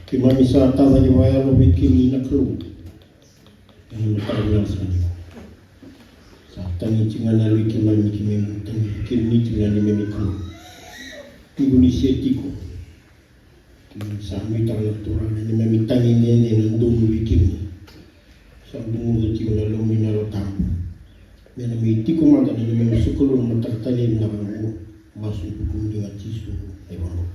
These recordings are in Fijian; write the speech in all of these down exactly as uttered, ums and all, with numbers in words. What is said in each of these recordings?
Keimami sa tacake vakayalo vei kemuni na Kalou. Ena mataka vinaka saka nikua. Sa tagi tiko ga na yalo i keimami, keimami tagi vei kemuni tiko ga na neimami Kalou. Tiko ni se tiko. Keimami sa nuitaka na Turaga na neimami tagi edaidai ena donu vei kemuni. Sa gugumatua tiko na Lomamuni na Yalo Tabu. Me na mai tiko mada na neimami sokalou ena mataka talei vinaka oqo. Masu ena vuku i Jisu na iVakabula.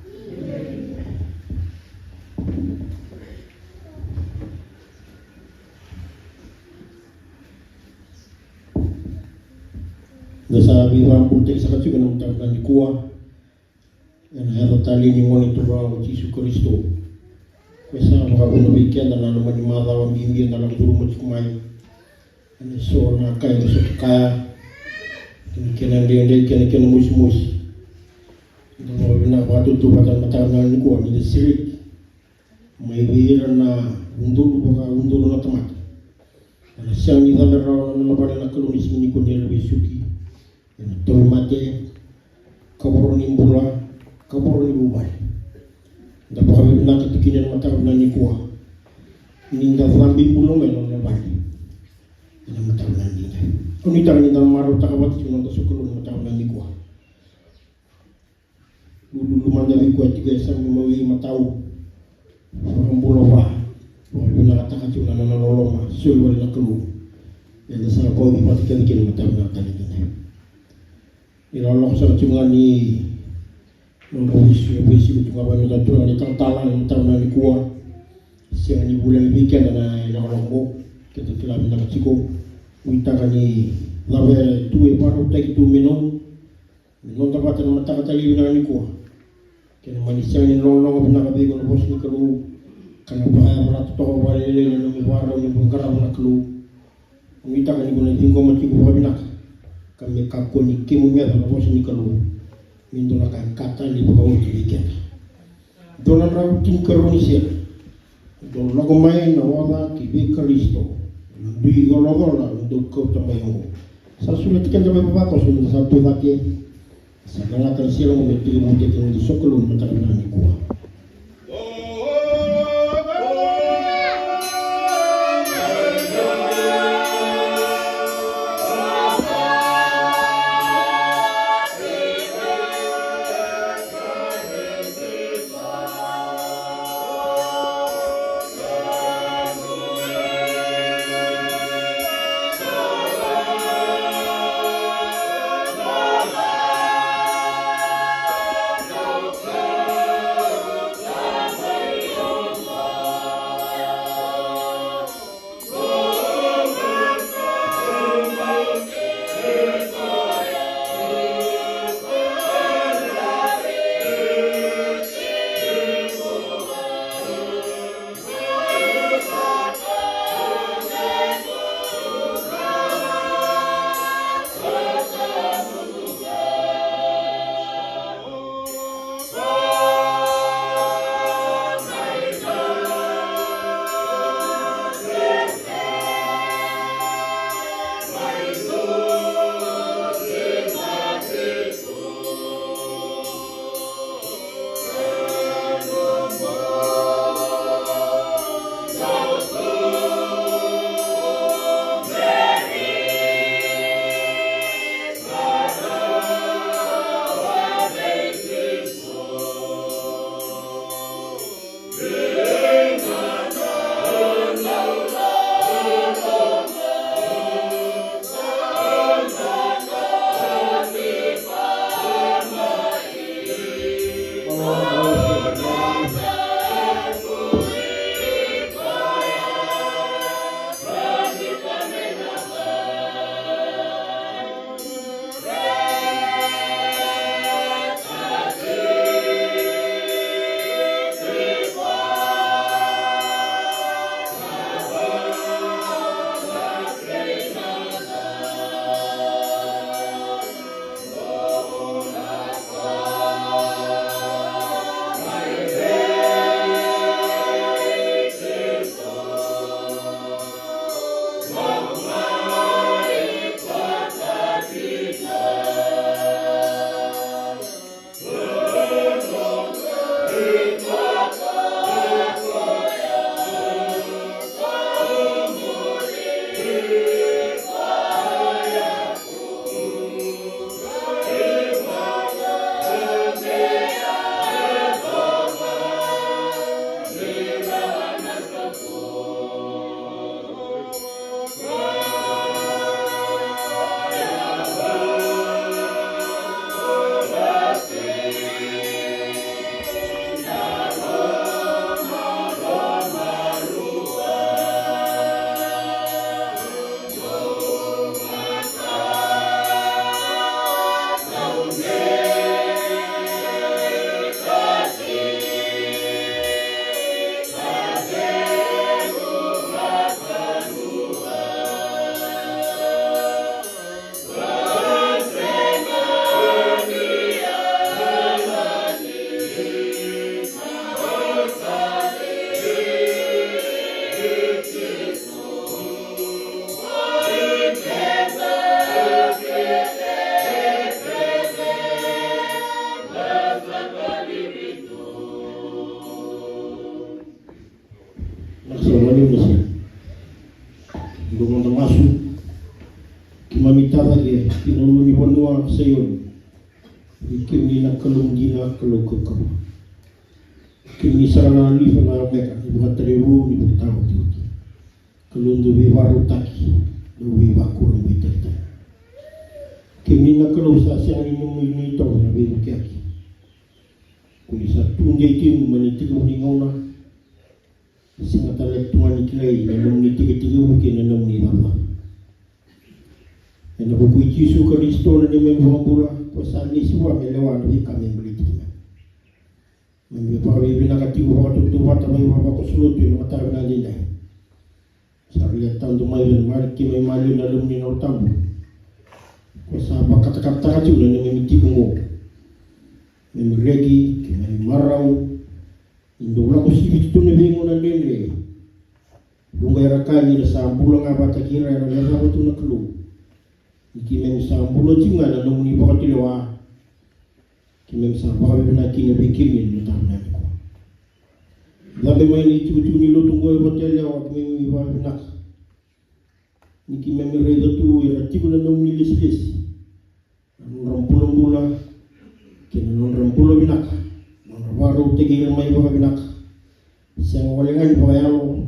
Da sa veivakabulutaki saka tiko ena mataka nikua. Ena yaca talei ni Gone Turaga o Jisu Karisito. Ko sa vakavuna vei keda na loma ni macawa bibi eda lako curuma tiko mai. Ena so na ka eda sota kaya. Kena, kena dredre, kena, kena mosimosi. Eda vakavinavinaka vakatautauvata ena mataka nikua ni da sereki mai vei ira na udolu vakaudolu na tamata. Era sega ni cabe rawa na nona vale na Kalou ni siga nikua ni ra vesuki ena tauvimate, kavoro ni bula, kavoro ni vuvale. Da vakavinavinaka tiko kina ena mataka nikua ni da cabe bula mai na nona vale ena mataka nikua. Au nuitaka ni da marautaka vata tiko na noda sokalou ena mataka nikua. Lululu mada vei koya tiko e yasamu mai Matau. Vakabula vua. Vakavinavinakataka tiko na nona loloma. Soli vale na Kalou. Eda sa vakauci vata kece kina mataka vinaka tale kina. Ni lakolako sara tiko ga ni nodra veisiko, veisiko tiko ga vua na Turaga na italatala ena mataka nikua. Sega ni vulagi vei keda na ilakolako. Keda kila vinaka tiko. Nuitaka ni cava e tu e vakarautaki tu me nomu. Me noda vata na mataka talei vinaka nikua. Kena mani sega ni logaloga vinaka vei iko na vosa ni Kalou. Ka na vakayacora totoka vakalailai na nomu vakarau ni bau qarava na Kalou. Au nuitaka ni ko na ciqoma tiko vakavinaka. Ka me kakua ni kemu meca na vosa ni Kalou. Me dua na ka e ka tani vakaoti vei keda. Dua na drau tinikarua ni sere. Dou lako mai na oca ki vei Karisito. Na dui colacola dou kauta mai oqo. Sa sureti keda mai vavakoso ni sa tu cake. Sa lagata na sere oqo me tekivu tiko na sokalou na mataka vinaka nikua. Ia, wale na sere. Dou mada masu. Keimami tacake ki na ulunivanua Saioni. Vei kemuni na Kalou dina, Kalou kaukauwa. Kemuni sara na Alifa, na Omeka, ni vakatarevu, ni vakataotioti. Kalou dau veivakarautaki, dau veivakurabuitaki tale. Kemuni na Kalou sa sega ni nomuni ni toka na veivukiyaki. Ko ni sa tu dei kemuni mai na itekivu ni gauna. Sega tale tu ga ni kilai na nomuni tekitekivu kei na nomuni cavacava. Ena vuku i Jisu Karisito na neimami iVakabula, ko sa lesi vua me lewa na veika me baleti keimami. Keimami vakavinavinaka tiko vakatautauvata mai vavakoso lotu ena mataka vinaka edaidai. Sa rai tadu mai vei keimami maliwa na nomuni Yalo Tabu. Ko sa vakatakatataka tiko na neimami tiko oqo. Keimami reki, keimami marau. Ni dau lako siviti tu na veigauna dredre. Vuqa era kaya ni ra sa bula ga vakataki ira era yacova tu na Kalou. Ni keimami sa bula tiko ga ena nomuni vakatulewa. Keimami sa vakavinavinaka kina vei kemuni ena mataka vinaka nikua. Cabe mai na itikotiko ni lotu oqo e Vatuyalewa, keimami vakavinavinaka. Ni keimami raica tu era tiko na nomuni lesilesi. Na nodra bulabula kei na nodra bula vinaka, na nodra vakarautaki ira mai vakavinaka. Sega wale ga ni vakayalo,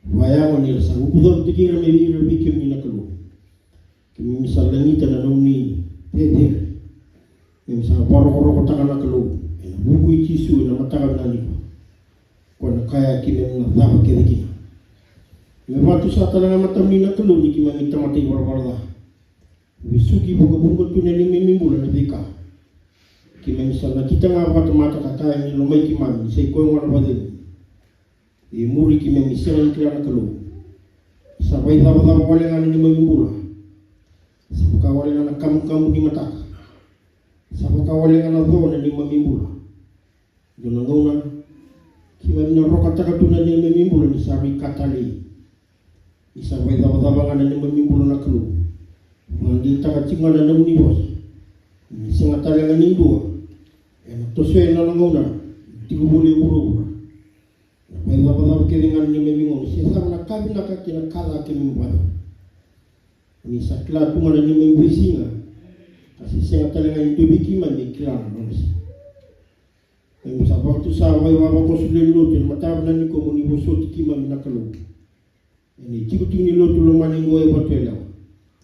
vakayago ni ra sa ukucautaki ira mai ira vei kemuni na Kalou. Keimami sa lagita na nomuni cecere. Keimami sa vakarokorokotaka na Kalou ena vuku i Jisu ena mataka vinaka nikua. Ko na kaya keimami na cava kece kina. Me vakatusa tale ga matamuni na Kalou ni keimami tamata ivalavala ca. Vesuki vakavuqa tu na neimami bula na veika. Keimami sa nakita ga vakatamata ka kaya ni lomai keimami, ni sa i koya gona vakacegu. E muri keimami sega ni kila na Kalou. Sa vakaicavacava wale ga na neimami bula. Sa vaka wale ga na kamukamu ni mataka. Sa vaka wale ga na co na neimami bula. Dua na gauna keimami na rokataka tu na neimami bula ni sa veika talei. Ni sa vakaicavacava ga na neimami bula na Kalou. Vakadeitaka tiko ga na nomuni vosa. Ni sega tale ga ni dua ena tosoya na nona gauna, tiko voli e vuravura. Na vakaicavacava kece ga na neimami gauna, se cava na ka vinaka kei na ka ca keimami vakaicavacava. Ni sa kila tu ga na neimami veisiga. Ka se sega tale ga ni dua vei keimami e kila na nona siga. Keimami sa vakatusa vakaivavakoso lewe ni lotu ena mataka vinaka nikua mo ni vosoti keimami na Kalou. Ena itikotiko ni lotu lomani oqo e Vatuyalewa.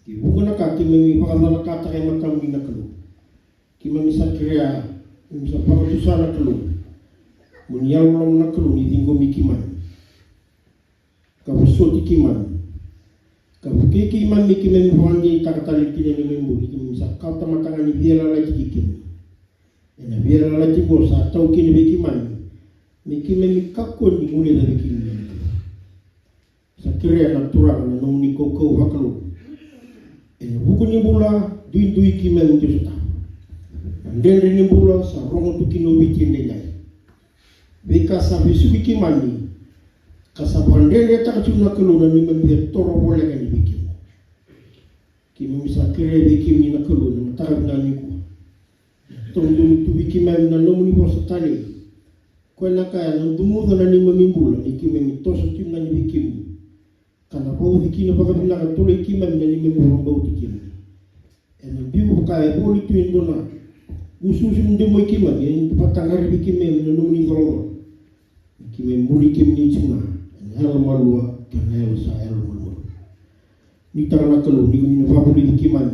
Kei vuqa na ka keimami vakacalakataka e matamuni na Kalou. Keimami sa kerea, keimami sa vakatusa na Kalou. Mo ni yalololoma na Kalou ni ciqomi keimami. Ka vosoti keimami. Ka vukei keimami, keimami vakadeitaka tale kina neimami bula, keimami sa kawatamata ga ni veiyalayalati kei kemuni. Ena veiyalayalati oqo sa tau kina vei keimami. Me keimami kakua ni guilecavi kemuni. Sa kerea na Turaga na nomuni kaukauwa vakalou. Ena vuku ni bula duidui keimami dau sotava. Na dredre ni bula sa rogo tu kina o Viti edaidai. Veika sa vesuki keimami. Ka sa vakadredretaka tiko na Kalou na neimami via toro voleka ni vei kemuni. Keimami sa kerea vei kemuni na Kalou ena mataka vinaka nikua. Taudonu tu vei keimami na nomuni vosa talei. Koya na ka ena dumuca na neimami bula ni keimami toso tiko ga ni vei kemuni. Ka na vauci kina vakavinaka tolei keimami na neimami vakabauti kemuni. Ena biu vaka e voli tu e dua na usuusu ni domo i keimami, ena vataqaravi keimami na nomuni colacola. Ni keimami muri kemuni tiko ga ena yalomalua kei na yalo sa yalomalua. Ni tara na Kalou ni ko ni na vakavulici keimami.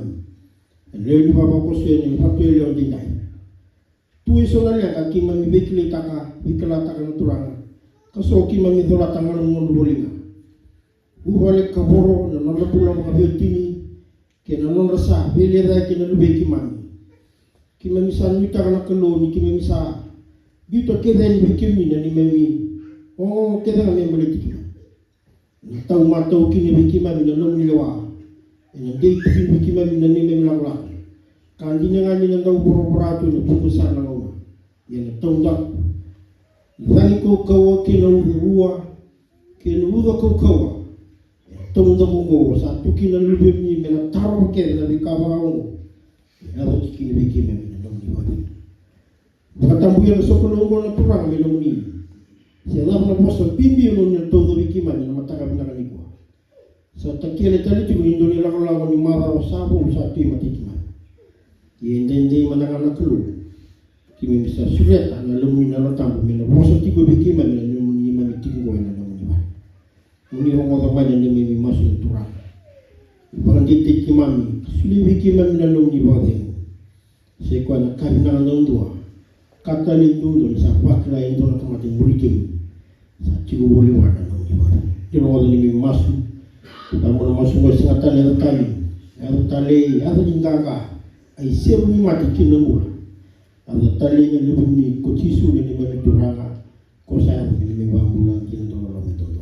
Ena lewe ni vavakoso ena Vatuyalewa edaidai. Tu eso na leqa keimami veikilaitaka, veikilataka na Turaga. Ka so keimami colata galugalu voli ga. Vuvale, kavoro, na nodra bula vakaveiwatini kei na nodra sa veilecayaki na luvei keimami. Keimami sa nuitaka na Kalou ni keimami sa biuta kece yani vei kemuni na neimami ogaoga kece ga me baleti keimami. Ena taumatau kina vei keimami na nomuni lewa. Ena dei tu kina vei keimami na neimami lakolako. Ka dina ga ni na dau voravora tu ena vuqa sara na gauna. Ia na taudaku, na cagi kaukauwa kei na uca ua kei na uca kaukauwa. Ena taudaku oqo sa tu kina na luvemuni me na tarova kece na veika vaka oqo. Me yaco tiko kina vei keimami na nomuni vakavinavinaka. Vakatabuya na sokalou oqo na Turaga me nomuni. Se cava na vosa bibi o ni na tauca vei keimami ena mataka vinaka nikua. Sa takele tale tiko ni dua na ilakolako ni macawa sa vo sa tu e matai keimami. Ia e daidai mada ga na Kalou, keimami sa sureta na nomuni na Yalo Tabu me na vosa tiko vei keimami ena nomuni neimami tiko qo ena nomuni vale. Mo ni rogoca mai na neimami masu na Turaga. Vakadeitaki keimami, solia vei keimami na nomuni vakacegu. Sa i koya na ka vinaka duadua. Ka talei duadua ni sa vakila e dua na tamata e muri kemuni. Sa tiko voli vua na nomuni vale. Ni rogoca na neimami masu. Sa mo na masu qo e sega tale ni yaco tani. Yaco talei, yaco ni qaqa. A isevu ni mate ki na bula. Yaco talei na luvemuni ko Jisu na neimami Turaga. Ko sa yaco me neimami iVakabula ki na dodonu me dodonu.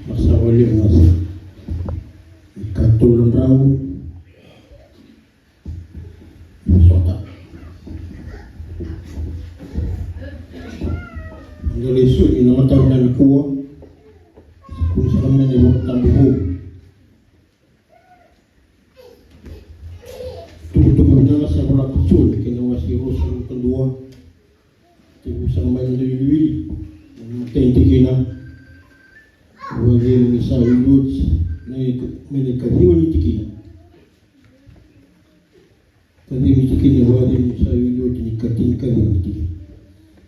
Masawa levu na sa. Ikatolu na drau. Sota. Dou lesu ni na mataka nikua. Kua ni sa mai na iVolatabu vou. Tukutuku vinaka sa volai ko Joni kei na wase ruasagavulu ka dua. Tekivu sara mai na dau iwiliwili. Na matai ni tikina. Vakacegu ni sa wili oti. Na ika, mai na ikaciwa ni tikina. Kaciwa ni tikina, vakacegu ni sa wili oti ni katinikaciwa ni tikina.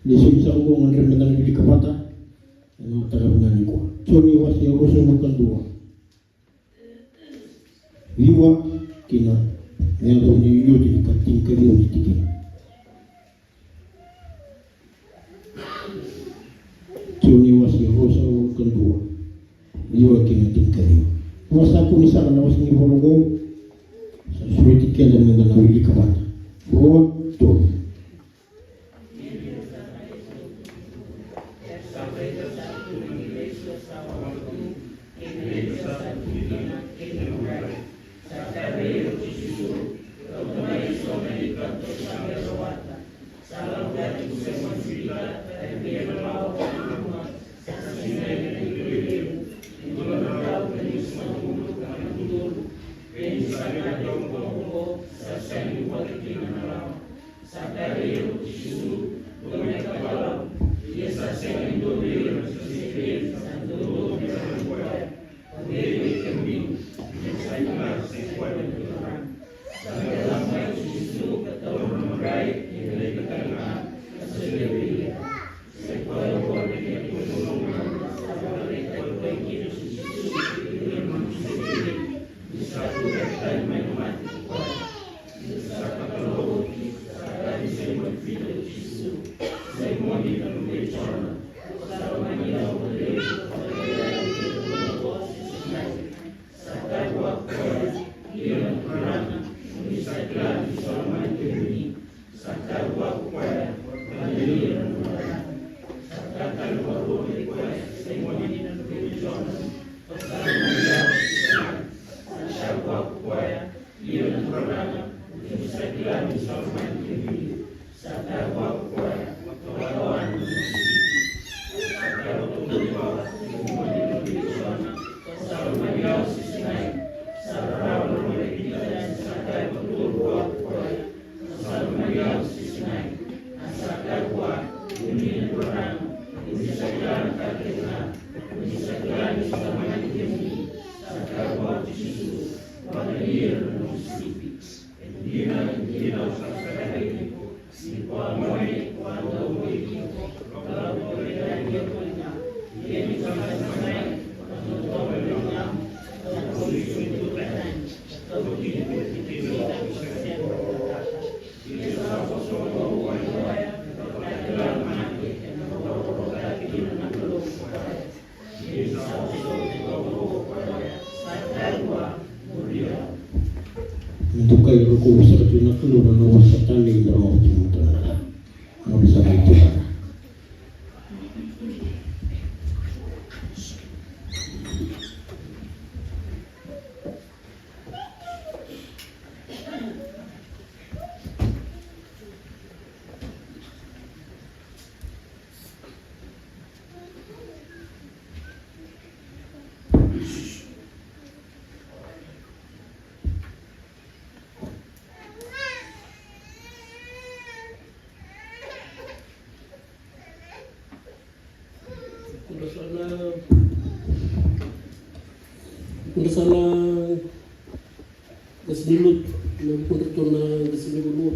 Lesoni sa qo gadreva meda na wilika vata. Ena mataka vinaka nikua. Joni wase ruasagavulu ka dua. Ciwa kina na yaco ni iotioti ni katinikaciwa ni tikina. Joni wase ruasagavulu ka dua. Ciwa kina tinikaciwa. Vua sa kua ni saka na wase ni vola oqo. Sa sureti keda meda na wilika vata. Rua, tolu. Sa kaya ko Jisu, dua na ka balavu, ia sa sega ni dua vei ira na tisaipeli sa dodonu me lako vua. O cei vei kemuni, ni sa kila sa i koya na Turaga? Sa na Me dukai rokovu saka tu na Kalou na nona vosa tale i na rokovu tu na Kalou. Nona vosa tale tu na. Kudra sa na, kudra sa na qase ni lotu, na kudra tu na qase ni vanua.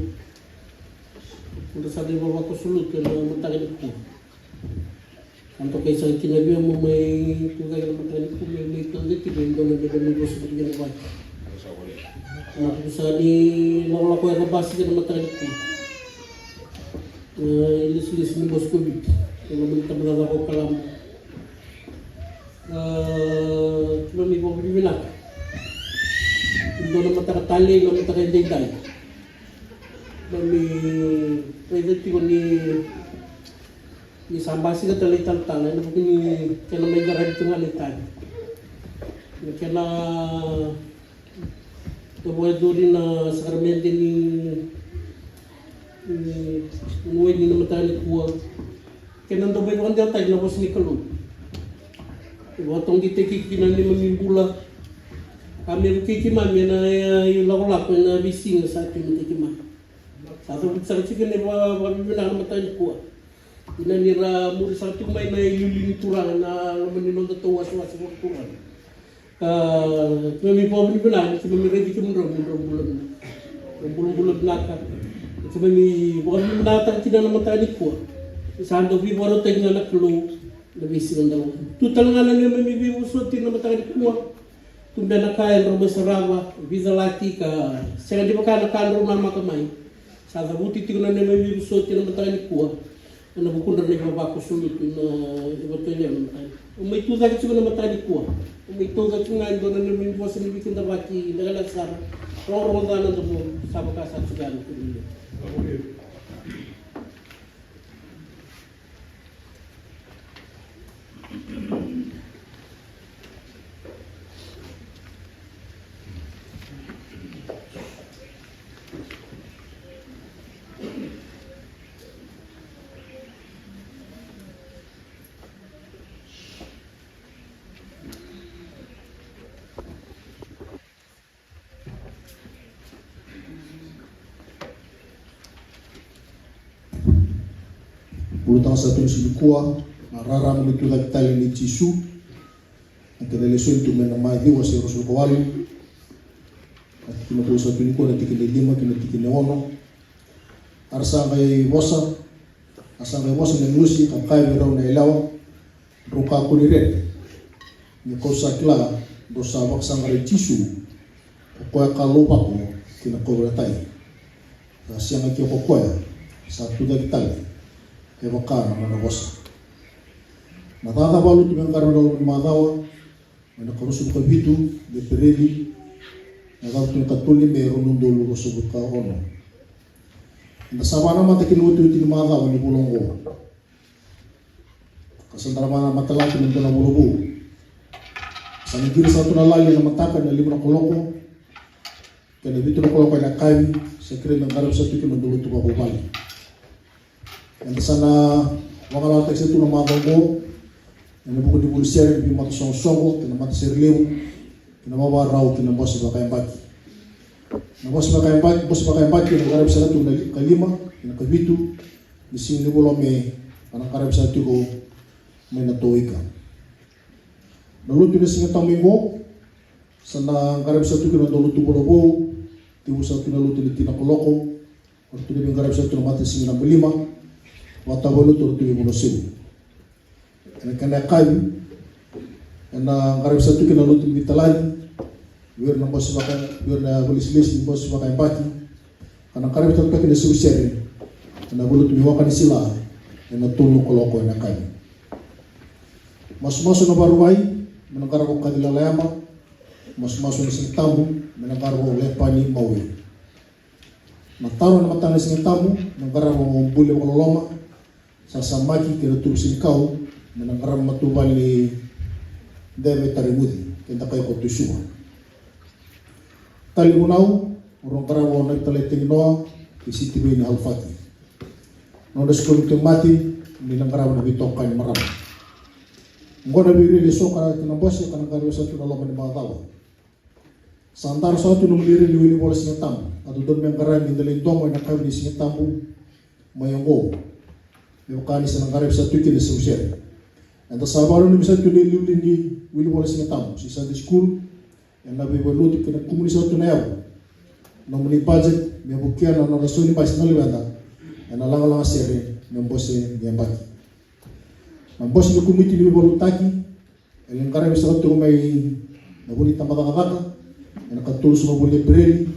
Kudra sa na ivavakoso lotu ena mataka nikua. Ka dokai saka kina vei au mo mai tucake na mataka nikua me mai tauca tiko e dua na leqa ni vosa ni kena vaka. Na kusa ni lakolako era basika na mataka nikua. Na ilesilesi ni Moskoviti, na loma ni tabacakacaka o Kalaba. A, keimami vakavinavinaka. Dua na mataka talei, na mataka edaidai. Keimami raica tiko ni ni sa basika tale i talatala ena vuku ni kena mai qaravi tu ga na itavi. Na kena dau vakayacori na sakaramede ni, ni, ni waini na mataka nikua. Kena dau veivakadewataki na vosa ni Kalou. E vakataudeitaki kina na neimami bula. Ka me vukei keimami ena, e, ilakolako ena veisiga sa tu me tei keimami. Sa cavuti saka tiko na ivakavinavinaka na mataka nikua. Ina ni ra muri saka tiko mai na iliuliu ni Turaga na loma ni noda tau wasewase vakaturaga. Ka keimami vakavinavinaka ni keimami raici kemudrau, kemudrau bula vinaka. Kemudrau bulabula vinaka. Keimami vakavinavinakataka kina na mataka nikua. Sa dau veivakarautaki ga na Kalou na veisiga daulaka. Tu tale ga na neimami veivosoti na mataka nikua. Tu beka na ka e drau mai sarava, veicalati ka sega ni vaka na ka drau namaka mai. Sa cavuti tiko na neimami veivosoti na mataka nikua. Ena vukudra na ivavakoso lotu na ivakatau levu na mataka. Au mai tucake tiko na mataka nikua. Au mai tucake tiko ga e dua na neimami vosa ni veikidavaki lekaleka sara. Rogorogo ca na domo, sa vaka sa tiko yani kina. Ulutaga sa tolu sinikua, na rarama ni tucake tale nei Jisu. Na kena lesoni tu mai na Maciu wase ruasagavulu ka walu. Na tikina tolu sa tolu nikua, na tikina e lima kei na tikina e ono. A ra sa qai vosa, a sa qai vosa na agilosi ka kaya vei rau na yalewa, drau kakua ni rere. Ni kau sa kila, drau sa vakasaqarai Jisu, ko koya ka lauvako ki na kauveilatai. Sa sega ke ko koya sa tucake tale, e vaka na nona vosa. Na cakacaka vakalotu me qaravi ena loma ni macawa mai na ikaruasagavulu ka vitu ni Epereli me cava tu na ikatolu ni Me rua na udolu ruasagavulu ka ono. Eda sa vakanamata ki na iotioti ni macawa ni vula oqo, ka sa da na vakanamata laki ena dua na vula vou. Sa na qiri sara tu na lali ena mataka ena lima na kaloko kei na vitu na kaloko ena yakavi. Sa kerei me qaravi sara tu kina na noda lotu vakavuvale. Eda sa na vagalalataki sara tu na macawa oqo ena vuku ni vuli sere ni veimatasoqosoqo kei na matasere levu kei na vavarau ki na bose vakayabaki. Na bose vakayabaki, bose vakayabaki ena qaravi sara tu na ikalima kei na ikavitu ni siga ni vula o Me, ka na qaravi sara tiko mai na Toika. Na lotu ena Sigatabu mai oqo sa na qaravi sara tu kina na dua na lotu vula vou. Tekivu sara tu na lotu ena tini na kaloko, ratou na veiqaravi sara tu na matanisiga naba lima, vakatau vakalotu ratou veivanua Siu. Ena kena yakavi ena qaravi sara tu kina na lotu ni veitalai vei ira na bose vaka, vei ira na vakailesilesi ni bose vakayabaki, ka na qaravi sara tu kina na isevu sere ena valenilotu mai Wakanisila ena tolu na kaloko ena yakavi. Masumasu ena Vakarauwai me na qaravi o Kaci Lalayama. Masumasu ena Sigatabu me na qaravi o Lepani Maui. Na taro ena mataka ni Sigatabu me na qaravi o Buli Vakaloloma, Sasamaki kei Ratu Senikau, me na qaravi matavuvale ni Deve Taraiguci kei Dakaiko Toisuva. Tali vunau, rau na qaravi o Navitalai Taginoa kei Sitiveni Alufaki. Nodra sikova ni tauvimate me na qaravi na veitokani marama. Oqo na veireli eso ka na bose ka na qaravi sara tu ena loma ni macawa. Sa dara sara tu na nomuni ireli ni wilivola Sigatabu, ka dodonu me qaravi ni dela ni domo ena yakavi ni Sigatabu mai oqo. Me vaka ni sa na qaravi sara tu kina na isevu sere, eda sa vakananumi sara tu na iliuliu ni wilivola Sigatabu se Sunday school ena veivalenilotu, ka na kumuni sara tu na yavu ena nomuni budget me vukea na nodra sau ni basi na luveda ena lagalaga sere me bose ni yabaki. Na bose ni komiti ni veivakalotutaki e lai qaravi sara tiko mai na vu ni tabacakacaka ena ikatolusagavulu ni Epereli.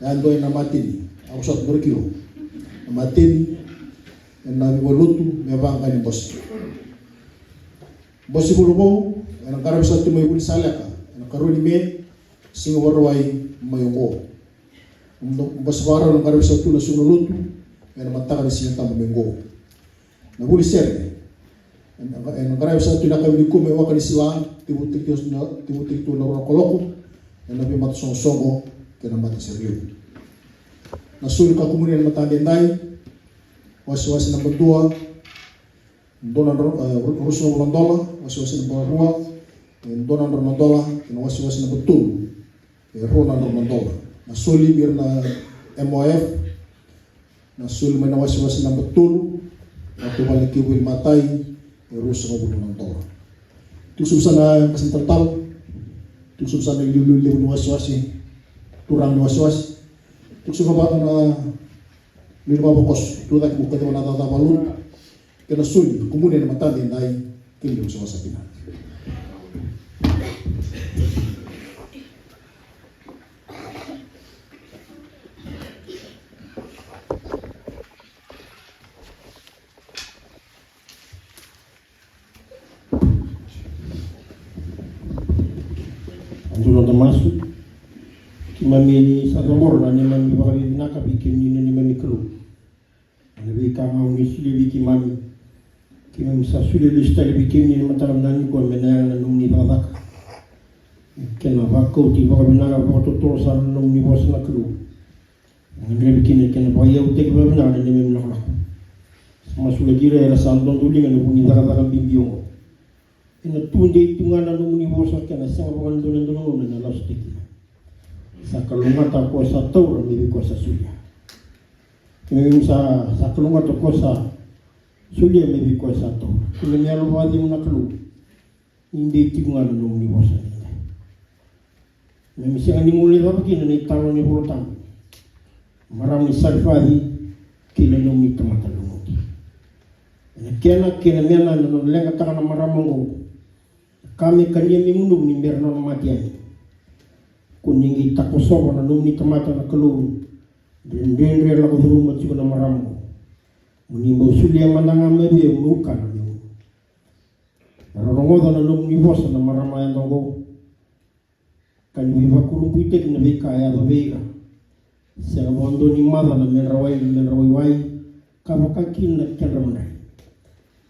E yadua ena mateni, a vosota na kilo na mateni ena veivakalenilotu me vaqo ni bose. Bose ni vula vou ena qaravi sara tu mai Vunisaleka ena ikarua ni Me, Siga Vakarauwai mai oqo. Bose vakarau ena qaravi sara tu ena Siga ni Lotu ena mataka ni Sigatabu mai oqo. Na vuli sere ena qaravi sara tu ena yakavi nikua mai Wakanisila, tekivutaki tu na, tekivutaki tu ena rua na kaloko ena veimatasoqosoqo kei na matasere levu. Na soli ka kumuni ena mataka edaidai: wasewase naba dua, dua na dro-, e, ru-, ruasagavulu na dola. Wasewase naba rua, e, dua na drau na dola, kei na wasewase naba tolu, e, rua na drau na dola. Na soli vei ira na M O F, na soli mai na wasewase naba tolu, na matavuvale ni Kivuli Matai, e, ruasagavulu na dola. Tiko sobu sara na qase ni talatala, tiko sobu sara na iliuliu levu ni wasewase, turaga ni wasewase, tiko sobu sara na iliuliu vakavokoso, tucake mo kaciva na cakacaka vakalotu kei na soli kumuni ena mataka edaidai. Kemuni mo sa vakasaqa vinaka. Dua na noda masu. Keimami sa cabora na neimami vakavinavinaka vei kemuni na neimami Kalou. Ena veika ga o ni solia vei keimami. Keimami sa solia lesu tale vei kemuni ena mataka vinaka nikua me na yaga na nomuni cakacaka. Kena vakauti vakavinaka vakatotolo sara na nomuni vosa na Kalou. Gadrevi kina kena vakayautaki vakavinaka na neimami lakolako. Sa masulaki ira era sa dodoliga ena vuku ni cakacaka bibi oqo. Ena tudei tu ga na nomuni vosa, kena sega vakadua na dua na gauna ena lasutaki kina. Sa kalougata ko sa taura mai vei ko sa solia. Keimami sa, sa kalougata ko sa solia mai vei ko sa taura. Kei na yalo vakacegu na Kalou. Ni dei tiko ga na nomuni vosa. Keimami sega ni guilecava kina na italanoa ni iVolatabu, marama ni Sarefati kei na nomuni tamata lumuti. Ena kena, kei na mena na nona leqataka na marama oqo, ka me kania me gunuva ni bera nona mate yani. Ko ni qai takosova na nomuni tamata na Kalou, dredredre lako curuma tiko na marama oqo. Mo ni bau solia mada ga mai vei au meu kana meu. Ra rogoca na nomuni vosa na marama yadra oqo, ka ni veivakurabuitaki na veika e yaco vei ira. Sega vakadua ni macala na medra wai, na medra waiwai, ka vaka kina na kedra madrai.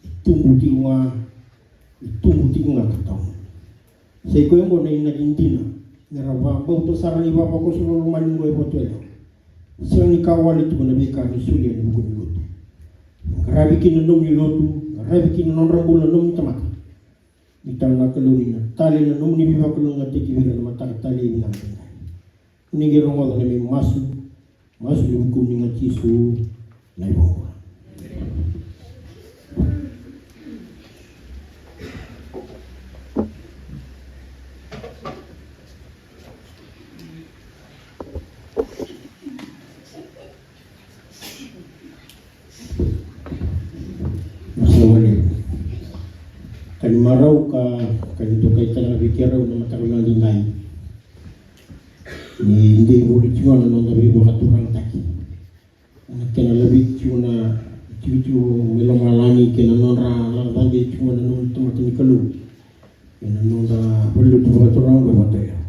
E tubu tiko ga, e tubu tiko ga ka tawa. Sa i koya oqo na inaki dina, me ra vakabauta sara ni vavakoso lolomani oqo e Vatuyalewa. Sega ni ka wale tiko na veika ni solia ena vuku ni lotu. Qaravi kina na nomuni lotu, qaravi kina na nodra bula na nomuni tamata. Ni tale na Kalou ni na tale na nomuni veivakalougatataki vei ira na mataka talei vinaka tiko. Ni qai rogoca na neimami masu, masu ena vuku ni Jisu na iVakabula. Masu wale. Ka ni marau ka, ka ni dokai tale ga vei keirau na mataka vinaka edaidai. Ni dei voli tiko na noda veivakaturagataki. Na kena laveti tiko na itikotiko mai lomalagi kei na nodra lako cabe tiko na noda tamata ni Kalou. Kei na noda valenilotu vakaturaga mai Vatuyalewa.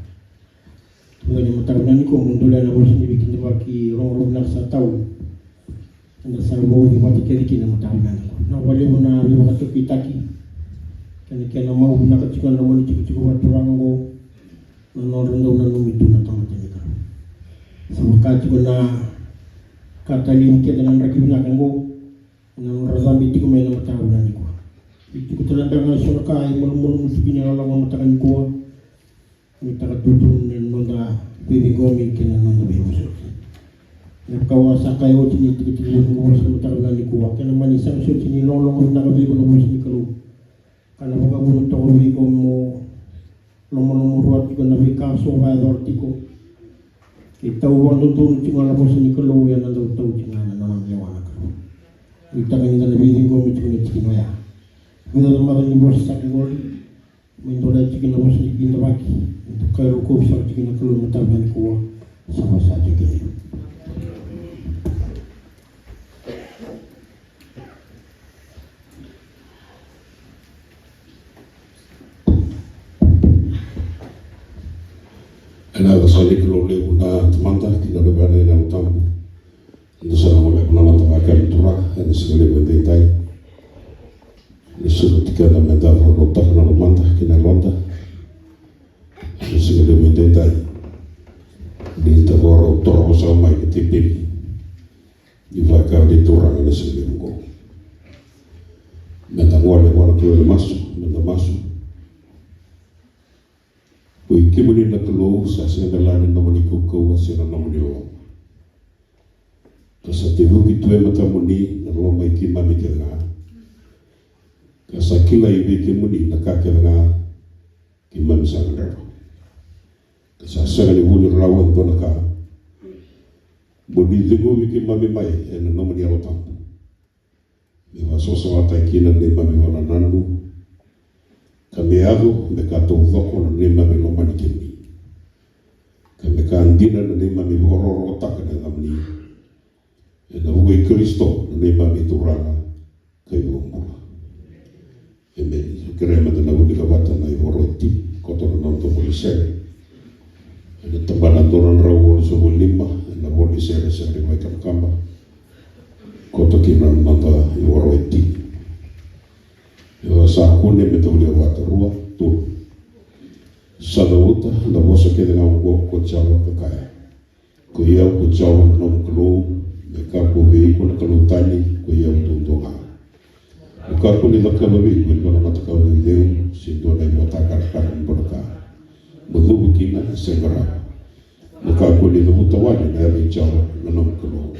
Tuga ni mataka vinaka nikua mo dolea na vosa ni veikidavaki rogorogo vinaka sa tau. Eda sa vauci vata kece kina mataka vinaka nikua. Vinaka vakalevu na veivakatokitaki. Kei na kena mau vinaka tiko na nomuni tikotiko vakaturaga oqo. Na nodra dau nanumi tu na tamata ni Kalou. Sa vaka tiko na ka talevi kece na draki vinaka oqo. Na nodra cabe tiko mai na mataka vinaka nikua. E tiko tale beka ga eso na ka e malumalumu tiko kina na lako mataka nikua. Ni taka tutu na noda veiciqomi kei na noda veivosoti. Na ka au sa kaya oti ni tikotiko vakaturaga sa mataka vinaka nikua. Kena mani sega soti ni logologo vinaka vei iko na vosa ni Kalou. Ka na vakavuna toka vei iko mo lomaloma rua tiko na veika so vakayacora tiko. Ke tau vakadodonu tiko ga na vosa ni Kalou, ia na dau tau tiko ga na nona lewa na Kalou. Ni taka ni da na veiciqomi tiko na tikina oya. Vica na macawa ni vosa sa qoli. Me dolea tiko na vosa ni kidavaki. Me dokai rokovi sara tiko na Kalou mataka vinaka nikua. Sa vosa tiko. Ena yaca ni Kalou levu na Tamada kei na Luvena kei na Yalo Tabu. Eda sa na gole ena noda vakayakavi Turaga ena siga levu edaidai. Ni sureti keda meda vakarautaka na lomada kei na yaloda ena siga levu edaidai. Ni da vakarau toro saka mai na tebeli ni vakayakavi ni Turaga ena siga levu oqo. Meda gole vua na Kalou ena masu, meda masu. Oi kemuni na Kalou, sa sega me lala ni nomuni kaukauwa se na nomuni loloma. Ka sa tevuki tu e matamuni na loma i keimami kece ga. Ka sa kilai vei kemuni na ka kece ga keimami sa gadreva. Ka sa sega ni vuni rawa e dua na ka. Mo ni ciqomi keimami mai ena nomuni Yalo Tabu. Me vakasavasavataki kina na neimami vakanananu. Ka me yaco me ka taucoko na neimami lomani kemuni. Ka me ka dina na neimami vakarokorokotaka na yacamuni. Ena vuku i Karisito na neimami Turaga ka iVakabula. Emeni. Kerea meda na wilika vata na iVola i Timi, koto na noda vuli sere. Ena tabana dua na drau walusagavulu ka lima, ena vuli sere sere mai Kabakaba. Koto kina na noda iVola i Timi. Io, sa kune meda wilika vata, rua, tolu. Sa cavuta na vosa kece ga oqo ko Jiova ka kaya. Ko i au ko Jiova na nomu Kalou, me kakua vei iko na kalou tani, ko i au duadua ga. Mo kakua ni cakava vei iko e dua na matakau ceuceu, se dua na ivakatakarakara ni dua na ka. Mo cuva kina, se qarava. Mo kakua ni cavuta wale na yaca i Jiova na nomu Kalou.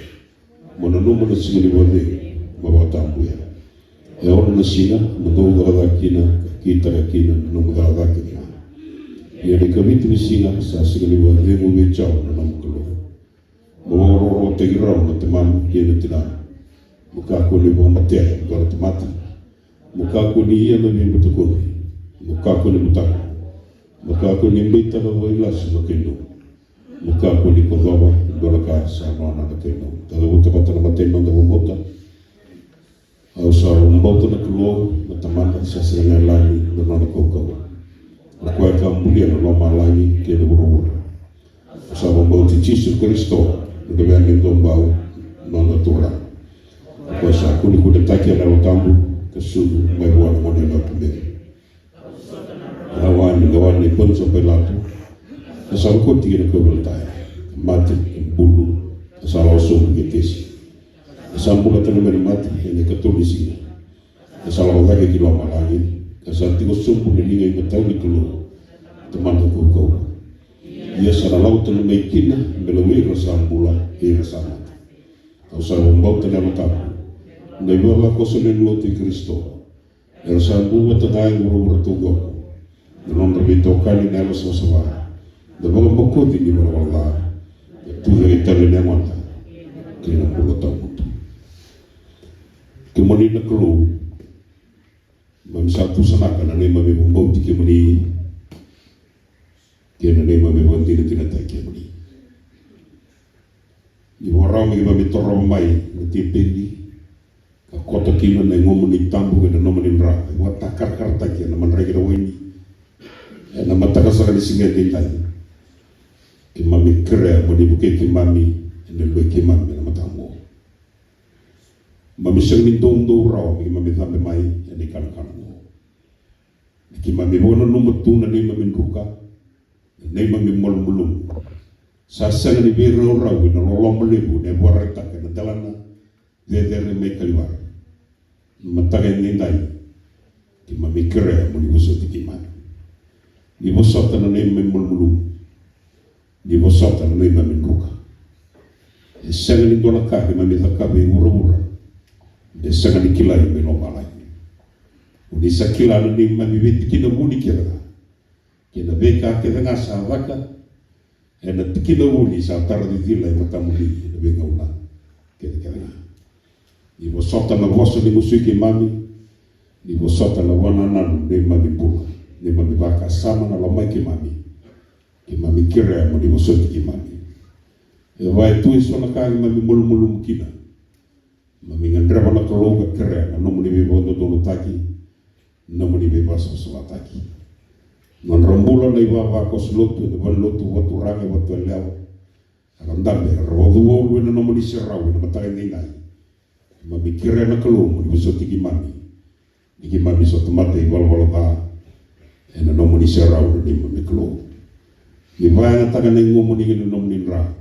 Mo nanuma na siga ni vakacegu, mo vakatabuya. E ono na siga mo dau cakacaka kina, ka kitaka kina na nomu cakacaka kece ga. Ia na ikavitu ni siga sa siga ni vakacegu vei Jiova na nomu Kalou. Mo vakarokorokotaki rau na tamamu kei na tinamu. Mo kakua ni vakamatea e dua na tamata. Mo kakua ni ia na veibutakoci. Mo kakua ni butako. Mo kakua ni beitaka vakailasu na kai nomu. Mo kakua ni kocova e dua na ka sa nona na kai nomu. Da cavuta vata na matai ni noda vakabauta. Au sa vakabauta na Kalou na Tamada sa sega ni yalani, na nona kaukauwa. O koya ka bulia na lomalagi kei na vuravura. Au sa vakabauti Jisu Karisito, na Luvena e Duabau, noda Turaga. O koya sa kunekunetaki ena Yalo Tabu ka sucu mai vua na Gone Yalewa ko Meri. Rawa ni, rawa ni Ponisa Pailato, ka sa rokoti ena kauveilatai, ka mate, ka bulu, ka sa lako sobu ki Tesi. Ka sa bula tale mai na mate ena ikatolu ni siga. Ka sa lako cake ki lomalagi, ka sa tiko sobu ena liga imatau ni Kalou, Tamada kaukauwa. Ia sa na lako tale mai kina me lako vei ira sa bula kei ira sa mate. Au sa vakabauta na Yalo Tabu, na ivavakoso lewe ni lotu i Karisito, era sa bu vata ga e vuravura taucoko, na nodra veitokani na yalo savasava, na vakabokoci ni valavala ca, na tucake tale ni yagoda kei na bula tawamudu. Kemuni na Kalou, keimami sa tusanaka na neimami vakabauti kemuni kei na neimami vakadinadinataki kemuni. Ni vakarau me keimami torova mai na tepeli, ka koto kina na yagomuni tabu kei na nomuni dra e vakatakarakarataki ena madrai kei na waini ena mataka saka ni siga edaidai. Keimami kerea mo ni vukei keimami ena luvei keimami ena mataka oqo. Keimami sega ni doudou rawa me keimami cabe mai ena ikanakana oqo. Me keimami vakananuma tu na neimami druka, na neimami malumalumu. Sa sega ni veiraurau ena loloma levu ena vakaraitaka ena delana cecere mai Kalivari. Na mataka edaidai, keimami kerea mo ni vosoti keimami. Ni vosota na neimami malumalumu. Ni vosota na neimami druka. E sega ni dua na ka keimami cakava e vuravura me sega ni kilai mai lomalagi. O ni sa kila na neimami veitikina vuni kece ga kei na veika kece ga sa caka ena tikina vuni sa tara cicila e matamuni ena veigauna kece kece ga. Ni vosota na vosa ni gusui keimami, ni vosota na vakanananu neimami bula, neimami vakasama, na lomai keimami. Keimami kerea mo ni vosoti keimami. E vaka e tu eso na ka keimami malumalumu kina, keimami gadreva na Kalou ka kerea na nomuni veivakadodonutaki, nomuni veivakasavasavataki. Nodra bula na ivavakoso lotu ena valenilotu vakaturaga, vakatualewa, era dabe, era vakacuvaulu ena nomuni serau ena mataka edaidai. Keimami kerea na Kalou mo ni vosoti keimami. Ni keimami sa tamata ivalavala ca ena nomuni serau na neimami Kalou. Ni vakayagataka na yagomuni kei na nomuni dra.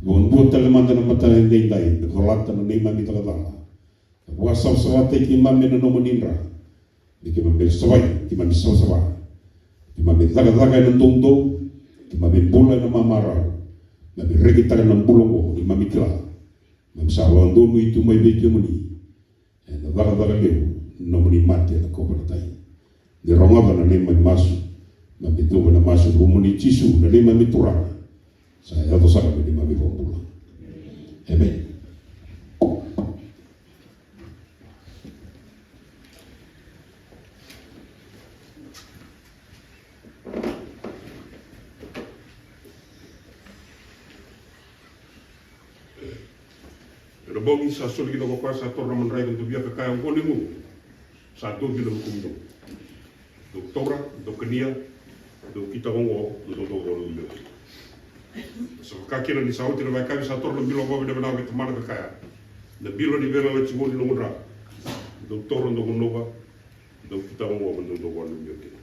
Vakadua tale mada na mataka edaidai me colata na neimami cakacaka. Ka vakasavasavataki keimami ena nomuni dra. Me keimami savai, keimami savasava. Keimami cakacaka ena doudou, keimami bula ena mamarau. Keimami rekitaka na bula oqo, keimami kila. Keimami sa vakadonui tu mai vei kemuni ena cakacaka levu ni nomuni mate ena kauveilatai. Ni rogoca na neimami masu, keimami cuva na masu ena vukumuni Jisu, na neimami Turaga. Sa yaco sara me neimami iVakabula. Emeni. Ena bogi sa soli kina ko koya sa taura na madrai ka dovia ka kaya, oqo na igu sa dovi na vukumudou. Dou taura, dou kania, dou kitaka oqo, dou dau rogo na igu. Sa vaka kina ni sa oti na vakayakavi sa taura na bilo oqo vinaka vinaka vei tamana ka kaya, na bilo ni veiyalayalati oqo ni noqu dra. Dou taura, dou gunuva, dou kitaka oqo, dou dau rogo na igu kina.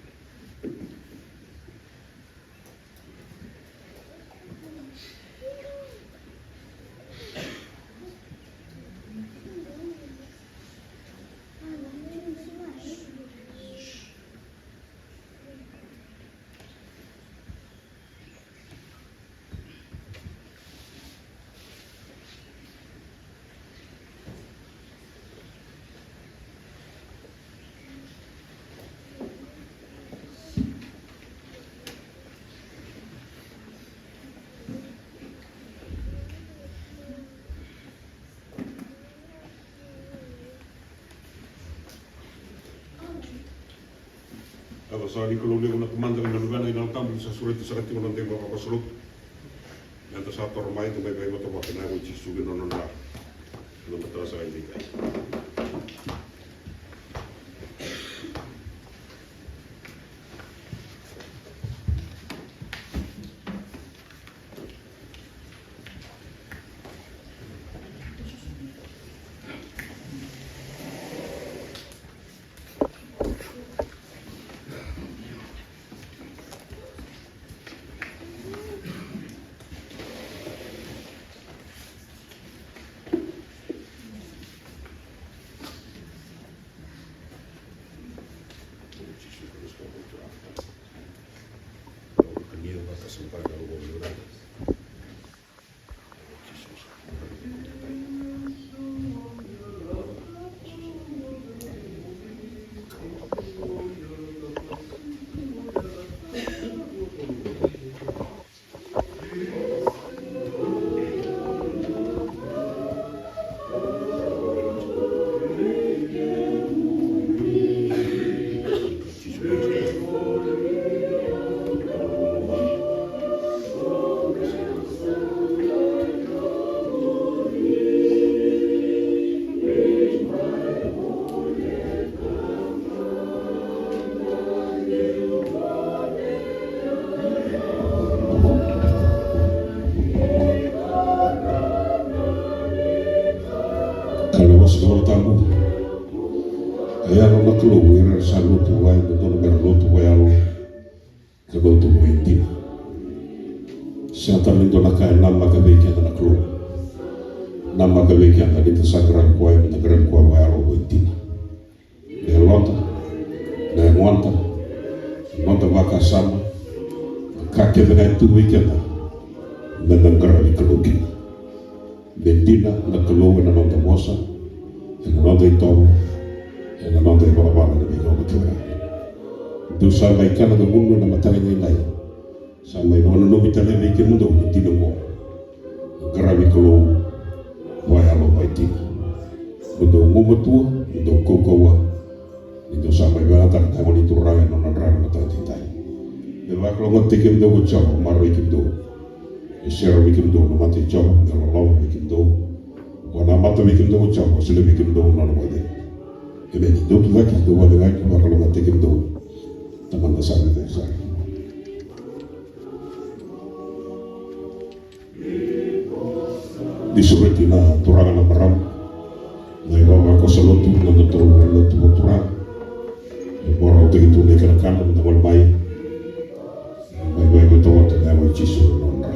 Ia, sa ni Kalou levu na Tamada, na Luvena, na Yalo Tabu, ni sa sureti saka tiko na noda ivavakoso lotu. Eda sa toro mai, eda mai veivatavata ena yaca i Jisu kei na nona dra. Ena mataka saka edaidai. Sa na Yalo Tabu. E yalo na Kalou, ira era sa lotu vua, e dodonu mera lotu vakayalo ka lotu vakaidina. Sega tale ni dua na ka e namaka vei keda na Kalou. Namaka vei keda ni da sa qaravi koya, me da qaravi koya vakayalo, vakaidina. Na yaloda, na yagoda, na noda vakasama, na ka kece ga e tu vei keda, me da qaravi Kalou kina. Me dina na Kalou ena noda vosa, ena noda itovo, ena noda ivalavala, ena veigauna kece ga. Dou sa mai kana ka gunu ena mataka edaidai. Sa mai vakananumi tale vei kemudou na dina oqo. Qaravi Kalou vakayalo, vakaidina. Mo dou gumatua, mo dou kaukauwa. Ni dou sa mai vakayagataka na yago ni Turaga ena nona drava na mataka edaidai. Me vakalougatataki kemudou ko Jiova, maroroi kemudou. Me sere vei kemudou na mata i Jiova, me loloma vei kemudou. Vakanamata vei kemudou ko Jiova, solia vei kemudou na nona vakacegu. Emeni. Dou tucake, dou vakacegani, vakalougatataki kemudou. Tamada sa mai cake sara. Ni sureti na turaga, na marama, na ivavakoso lotu, na nodatou lotu vakaturaga. E vakarautaki tu na ikanakana, na gole mai. Mai, mai, mai, tawata na yago i Jisu na nodra.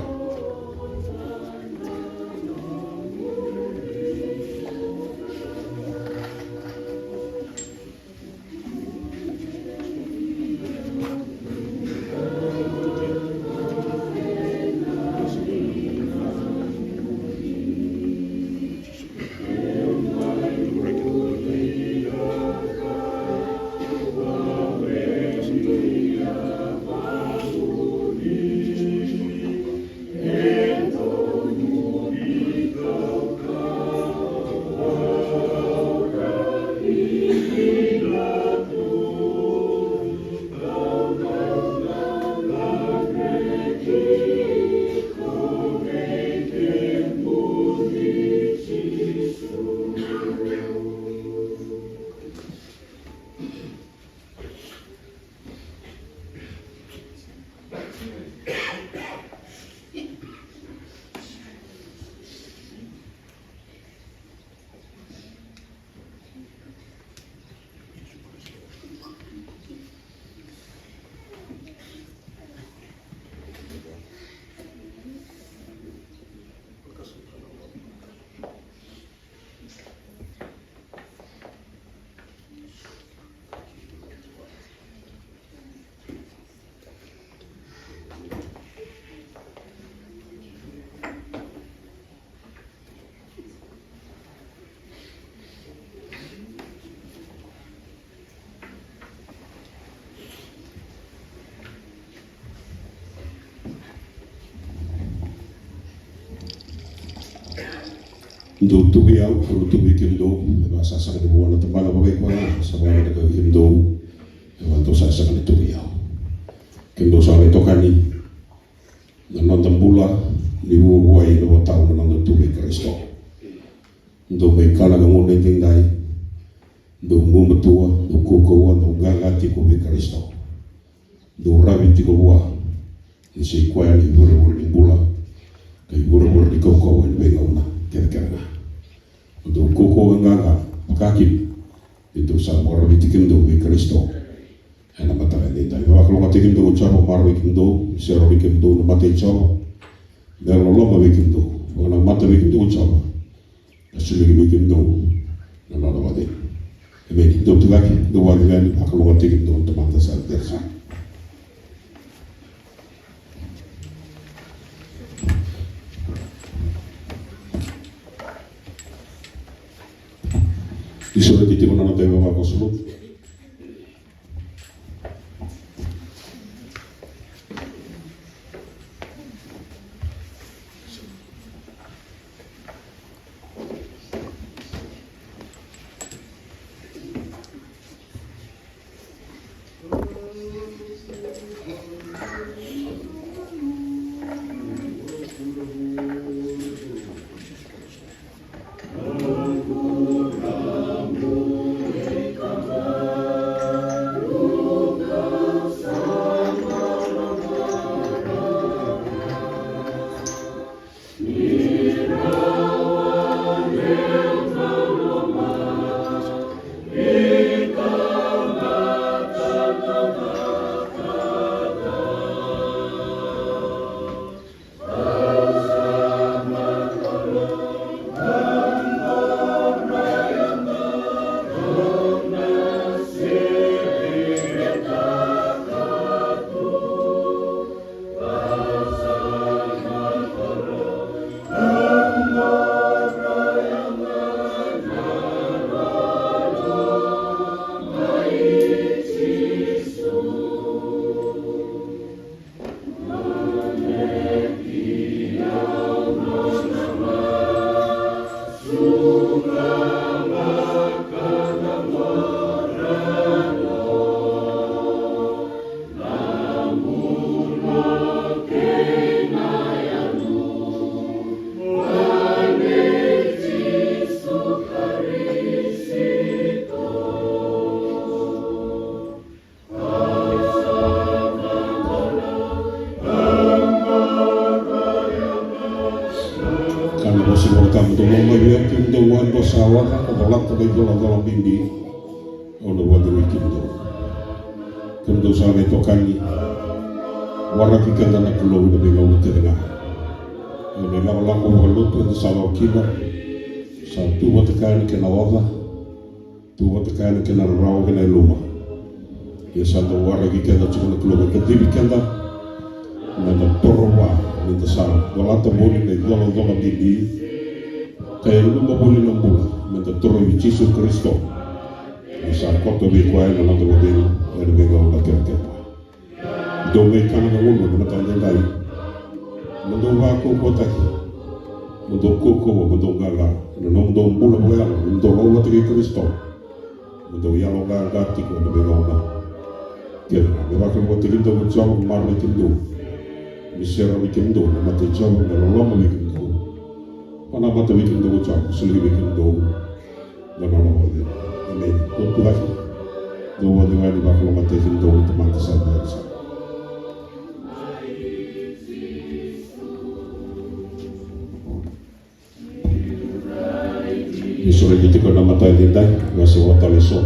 Dou tu vei au, au na tu vei kemudou. Me vaka sa sega ni vua na tabana vakaikoya, sa vaka na ka vei kemudou. Me vaka dou sa sega ni tu vei au. Kemudou sa lai tokani. Na noda bula ni vuavuai, na vatau na noda tu vei Karisito. Dou mai kana ka gunu edaidai. Dou gumatua, dou kaukauwa, dou qaqa tiko vei Karisito. Dou ravi tiko vua. Ni sa i koya na ivurevure ni bula, ka ivurevure ni kaukauwa ena veigauna kecekece ga. Dou kaukauwa, qaqa, vakakina. Ni dou sa vakararavi tiko kemudou vei Karisito. Ena mataka edaidai, me vakalougatataki kemudou ko Jiova, maroroi kemudou, me sere vei kemudou na mata i Jiova, me loloma vei kemudou, vakanamata vei kemudou ko Jiova, ka solia vei kemudou na nona vakacegu. Emeni. Dou tucake, dou vakacegani, vakalougatataki kemudou na Tamada sa cecere sara. Ni sureti tiko na noda ivavakoso lotu. Sa na vosa Vola Tabu, dou lako mai vei au kemudou ga dou sa oca ka colata na icolacola bibi, au na vakacegui kemudou. Kemudou sa na itokani, waraki keda na Kalou ena veigauna kece ga. Ena ilakolako vakalotu eda sa lako kina, sa tu vata kaya na kena oca, tu vata kaya na kena rarawa kei na yaluma. Ia sa dau waraki keda tiko na Kalou, kacivi keda meda toro vua, meda sa colata voli na icolacola bibi ka yaluma voli na bula, meda toro vei Jisu Karisito. Ni sa koto vei koya na noda vakacegu ena veigauna kece. Dou mai kana ka gunu ena mataka edaidai. Mo dou vakaukauwataki, mo dou kaukauwa, mo dou qaqa ena nomudou bula vakayalo, mo dou rawata kei Karisito. Mo dou yaloqaqa tiko ena veigauna kece. Me vakalougatataki kemudou ko Jiova, me maroroi kemudou, me serau vei kemudou na mata i Jiova, me loloma vei kemudou, me namata vei kemudou ko Jiova, me solia vei kemudou na nona vakacegu. Emeni. Dou tucake. Dou vakacegu yani, vakalougatataki kemudou na Tamada sa cegu sara. Ni sureti tiko na mataka edaidai, wase vo tale eso.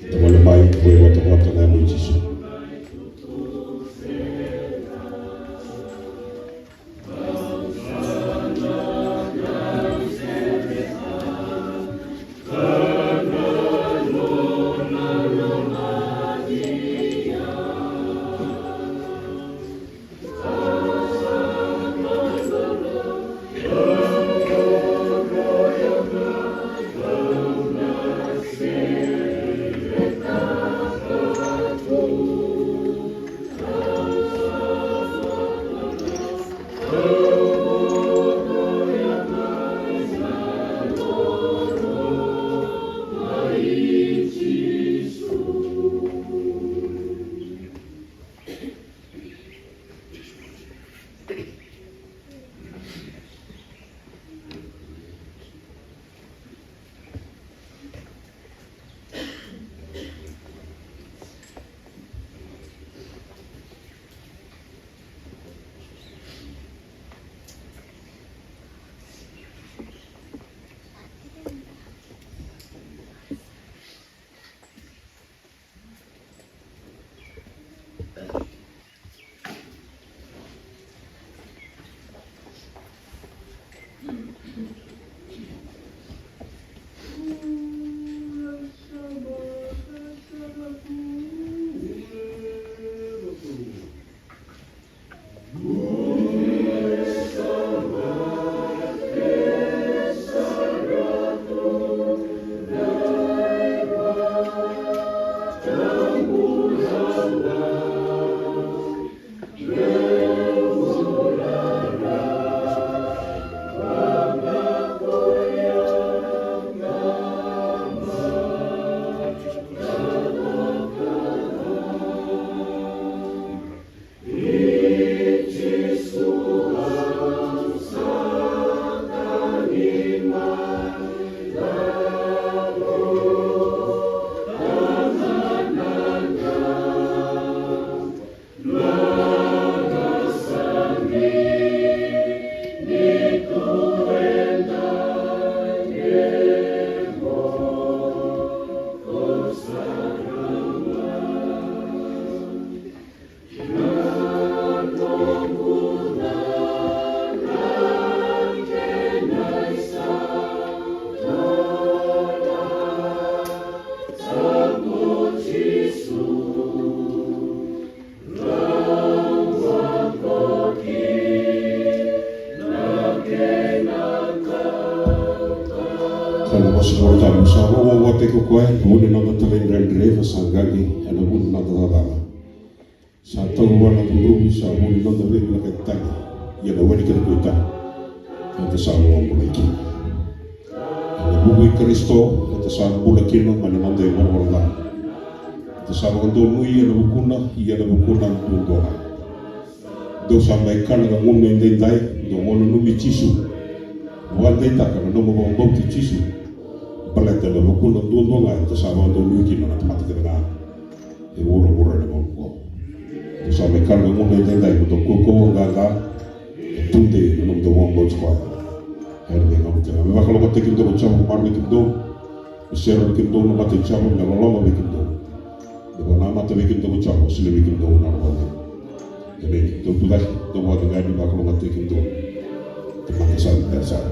Tavale mai, vei votavota na yago i Jisu. Kana vosa Vola Tabu, sa rogo vata kei koya, vu ni noda talaidredre, ka sa qaqi ena vu ni noda cakacaka. Sa taura vua na cudruvi, sa vu ni noda veivinakati tani, ia na we ni keda kauta. Eda sa vakabulai kina. Ena vuku i Karisito, eda sa bula kina mai na noda ivalavala ca. Eda sa vakadonui ena vukuna, ia ena vukuna duadua ga. Dou sa mai kana ka gunu edaidai, dou mo nanumi Jisu. Vakadeitaka na nomu vakabauti Jisu. Baleta ena vukuna duadua ga eda sa vakadonui kina na tamata kece ga e vuravura ena gauna oqo. Dou sa mai kana ka gunu edaidai, mo dou kaukauwa, qaqa, ka tudei ena nomudou vakabauti koya. Era veigauna tiko. Me vakalougatataki kemudou ko Jiova, maroroi kemudou. Me serau vei kemudou na mata i Jiova, me loloma vei kemudou. Me vakanamata vei kemudou ko Jiova, solia vei kemudou na nona vale. Emeni. Dou tucake, dou vakacegani, vakalougatataki kemudou. Tamada sa vinaka sara.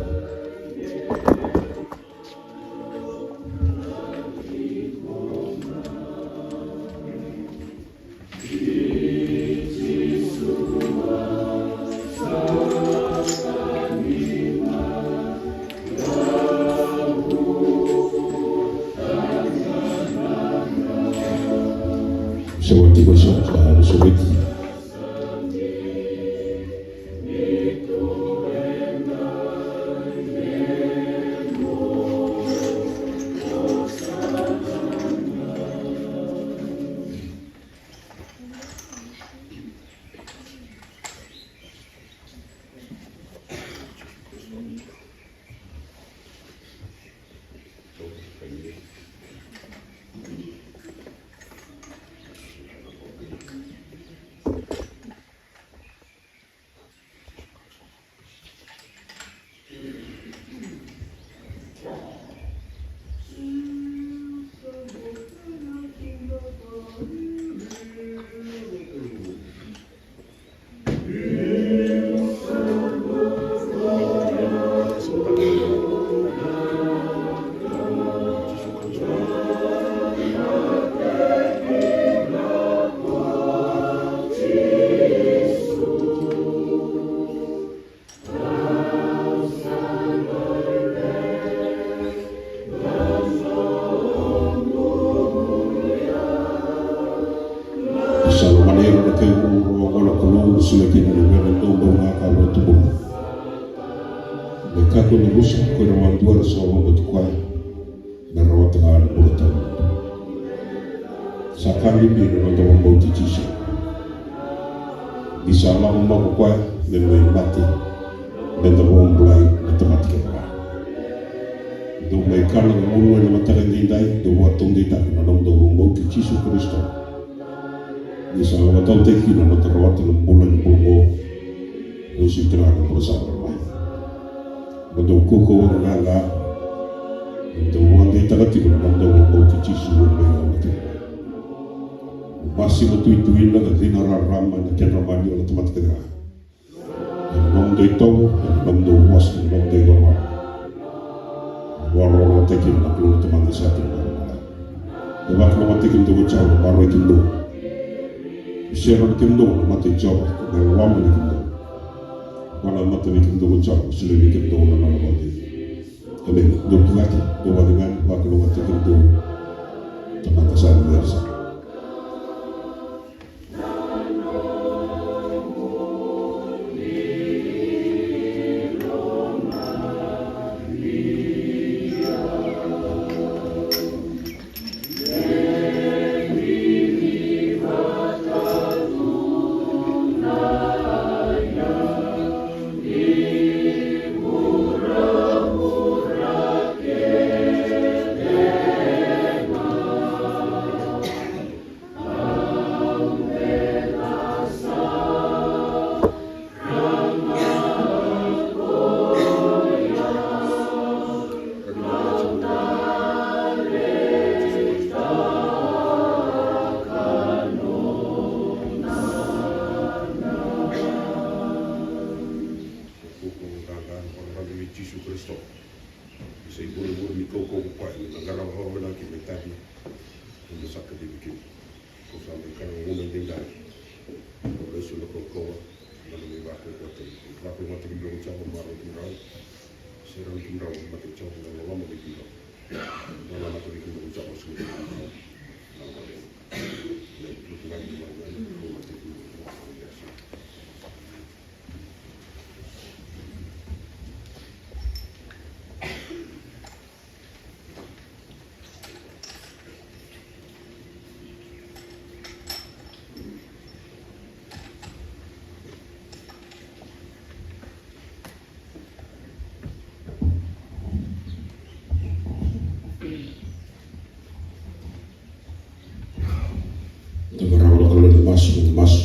Sa oti ko sa, sa oti. Sa lomana ira na kai vuravura oqo na Kalou, ni solia kina na luvena e dua bau ga ka vakatubura. Me kakua ni rusa ko ira madua era sa vakabauti koya, me rawata ga na bula tawamudu. Sa ka bibi na noda vakabauti Jisu. Ni sa lako mai o koya me mai mate, me da vakabulai na tamata kece ga. Dou mai kana ka gunu ena mataka edaidai, dou vakataudeitaka na nomudou vakabauti Jisu Karisito. Ni sa vakatautaki kina na noda rawata na bula ni bula oqo, uasivi tale ga na bula sa mai. Mo dou kaukauwa ga, mo dou vakadeitaka tiko na nomudou vakabauti Jisu ena veigauna kece. Mo masi, mo tuituina ka cina rarama ena kedra maliwa na tamata kece ga. Ena nomudou itovo, ena nomudou vosa, ena nomudou icavava. Vakarokorokotaki kina na Kalou na Tamada sa tiko mai lomalagi. Me vakalougatataki kemudou ko Jiova, maroroi kemudou. Me serau vei kemudou na mata i Jiova, me loloma vei kemudou. Vakanamata vei kemudou ko Jiova, solia vei kemudou na nona vakacegu. Emeni. Dou tucake, dou vakacegani, vakalougatataki kemudou. Tamada sa vinaka sara. Jisu Karisito. Sa ivurevure ni kaukauwa ko koya, ni na qarava vakavinaka kina na itavi. Ni na sa kacivi kina. Ko sa mai kana gauna edaidai. Ko lesu na kaukauwa, na nona ivakaukauwataki. Vakalougatataki kemudrau ko Jiova, maroroi kemudrau. Serau vei kemudrau na mata i Jiova, me loloma vei kemudrau. Vakanamata vei kemudrau ko Jiova, solia vei kemudrau. Na nona vakacegu. Na itukutuku ga ni vakacegu, vakalougatataki kemudrau. Da qarava na Kalou ena masu, ena masu.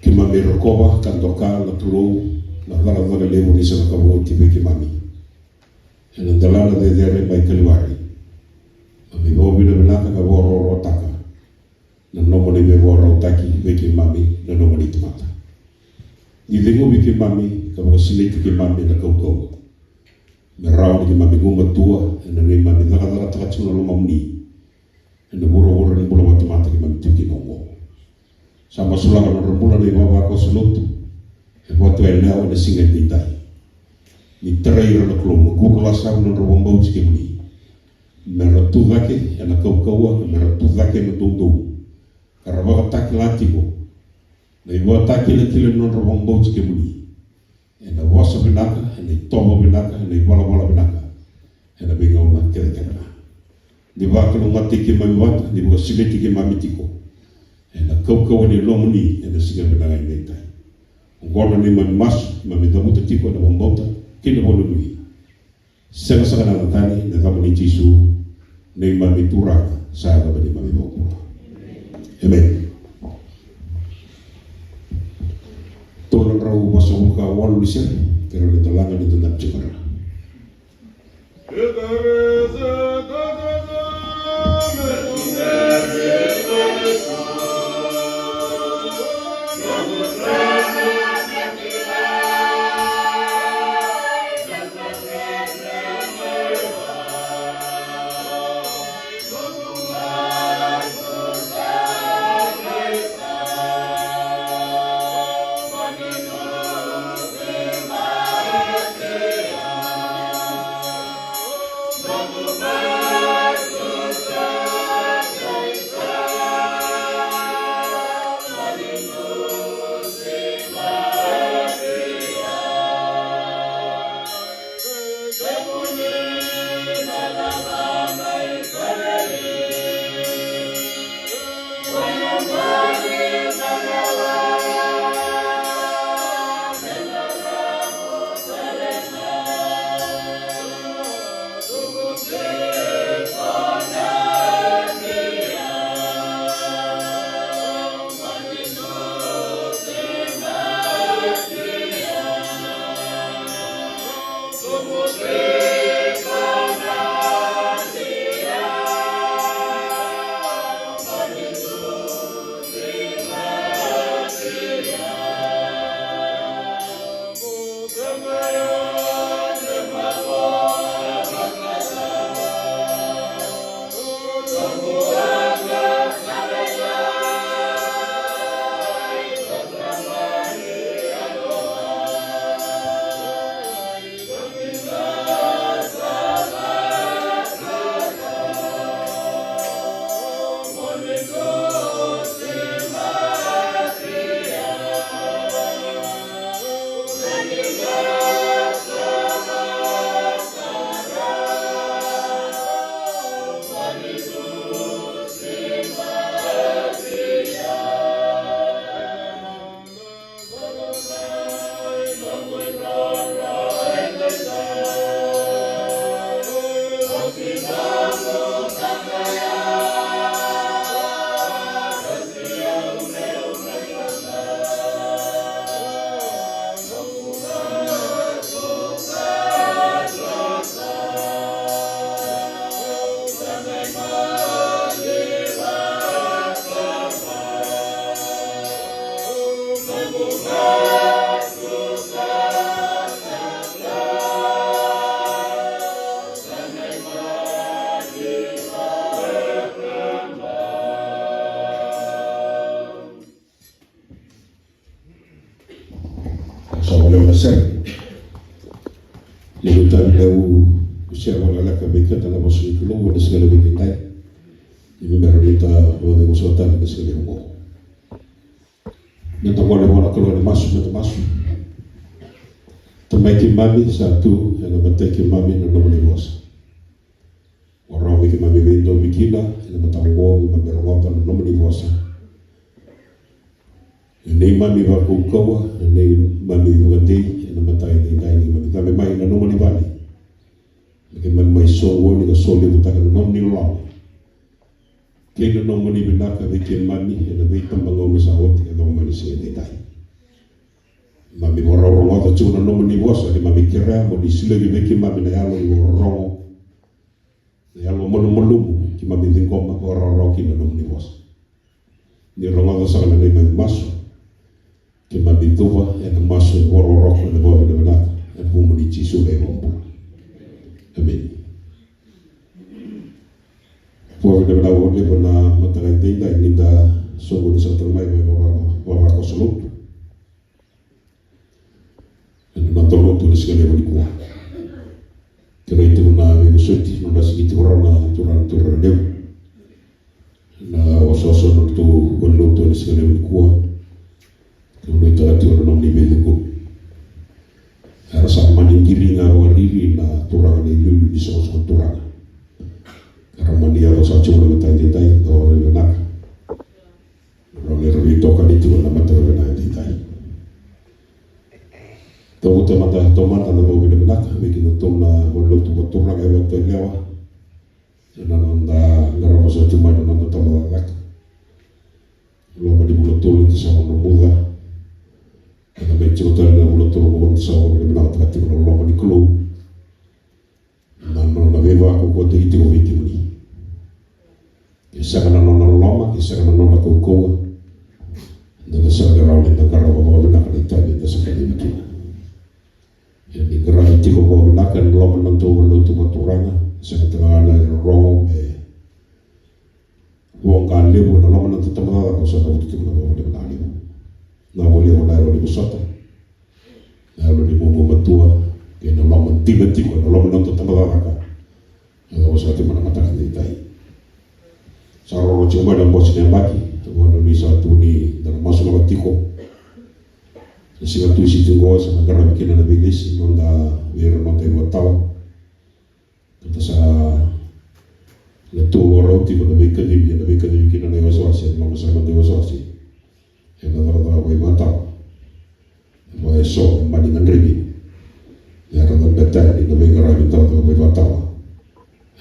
Keimami rokova ka doka na Kalou na cakacaka levu ni sa cakava oti vei keimami. Ena delana cecere mai Kalivari, keimami vakavinavinaka ka vakarokorokotaka na nomuni veivakarautaki vei keimami na nomuni tamata. Ni ceguvi keimami ka vakasinaiti keimami ena kaukauwa me rawa ni keimami gumatua ena neimami cakacakataka tiko na lomamuni ena vuravura ni bula vakatamata keimami tu kina oqo. Sa masulaka na nodra bula na ivavakoso lotu e Vatuwaileo ena siga edaidai. Ni tarai ira na Kalou, me kuru lasavu na nodra vakabauti kemuni, me ra tu cake ena kaukauwa, me ra tu cake ena doudou, ka ra vakatakila tiko na ivakatakilakila ni nodra vakabauti kemuni ena vosa vinaka, ena itovo vinaka, ena ivalavala vinaka ena veigauna kecekece ga. Ni vakalougatataki keimami vata, ni vakasinaiti keimami tiko ena kaukauwa ni lomamuni ena siga vinaka edaidai. Oqo na neimami masu, keimami cavuta tiko ena vakabauta kei na vakanuinui. Sega saka na tani, ena yacamuni Jisu, neimami Turaga, sa yaca neimami iVakabula. Emeni. Tolu na drau vasagavulu ka walu ni sere, keirau na dau laga ni dau dau jikara. Sa wale wale sere. Levu tale na u, u sere wale leka vei keda na vosa ni Kalou ena siga levu edaidai. Ni me ra nuitaka na vosa ni Kalou ena siga levu oqo. Meda gole vua na Kalou ena masu, meda masu. Tamai keimami sa tu ena matai keimami na nomuni vosa. Mo rawa me keimami veidovi kina ena mataka oqo, keimami rogoca na nomuni vosa. Ena neimami vakaukauwa, ena neimami vakadei, ena mataka edaidai, keimami cabe mai na nomuni vale. Me keimami mai soqoni ka solevutaka na nomuni loloma kei na nomuni vinaka vei keimami ena veitabagauna sa oti ka yaco mai na siga edaidai. Keimami vakarau rogoca tiko na nomuni vosa, keimami kerea mo ni solia vei keimami na yalo ni vakarorogo, na yalo malumalumu, keimami ciqoma vakarawarawa kina na nomuni vosa. Ni rogoca saka na neimami masu, keimami cuva ena masu e vakarokoroko, ena vakavinavinaka ena vukumuni Jisu na iVakabula. Emeni. Vakavinavinaka vakalevu na mataka edaidai ni da soqoni sara tale mai vaka, vaka, vakavakasolotu ena noda lotu ena siga levu nikua. Kerei tiko na veivosoti, na nodra sigi tiko rawa na turaga, turaga levu. Na osooso na nodatou valenilotu ena siga levu nikua. Kau nuitaka tiko na nomuni veicegu. Era sa mani qiri ga vakariri na turaga na iliuliu ni soqosoqo turaga. Era mani yaco saka tiko na mataka edaidai, da vakavinavinaka. Rawa ni ra veitokani tiko na mataka vinaka edaidai. Cavuta mada, cavuta mada na vakavinavinaka vei kedatou na valenilotu vakaturaga, e vakatulewa ena noda qarava saka tiko mai na noda tabacakacaka. Loma ni vula tolu ni sa mai muca. Ena mai tiko tale na vula tolu qo ni sa vakavinavinakataka tiko na loma ni Kalou. Na nona veivakaukauwataki tiko vei kemuni. Ke sega na nona loloma, ke sega na nona kaukauwa, eda na sega ni rawa ni da qarava vakavinaka na itavi eda sa kacivi kina. Ia ni qaravi tiko vakavinaka ena loma ni nodatou valenilotu vakaturaga, sega tale ga ni rorogo me voqa levu ena loma ni noda tabacakacaka, au sa cavuta tiko na vakavinavinaka levu. Na vakalevu na yalo ni vosota, na yalo ni gugumatua, kei na loma dina tiko ena loma ni noda tabacakacaka. Eda vosa tiko mai na mataka edaidai. Sa roro tiko mai na bose ni yabaki, au nanuma ni sa tu ni da na masulaka tiko. Na siga Tusiti qo sa na qaravi kina na veilesi, noda, vei ira na noda ivakatawa. Keda sa na tu vakarau tiko na veikacivi, na veikacivi kina na iwasewase, na loma sara na iwasewase. Ena cakacaka vakaivakatawa. Vaka eso e mani gadrevi. Era cabeta yani na veiqaravi cakacaka vakaivakatawa.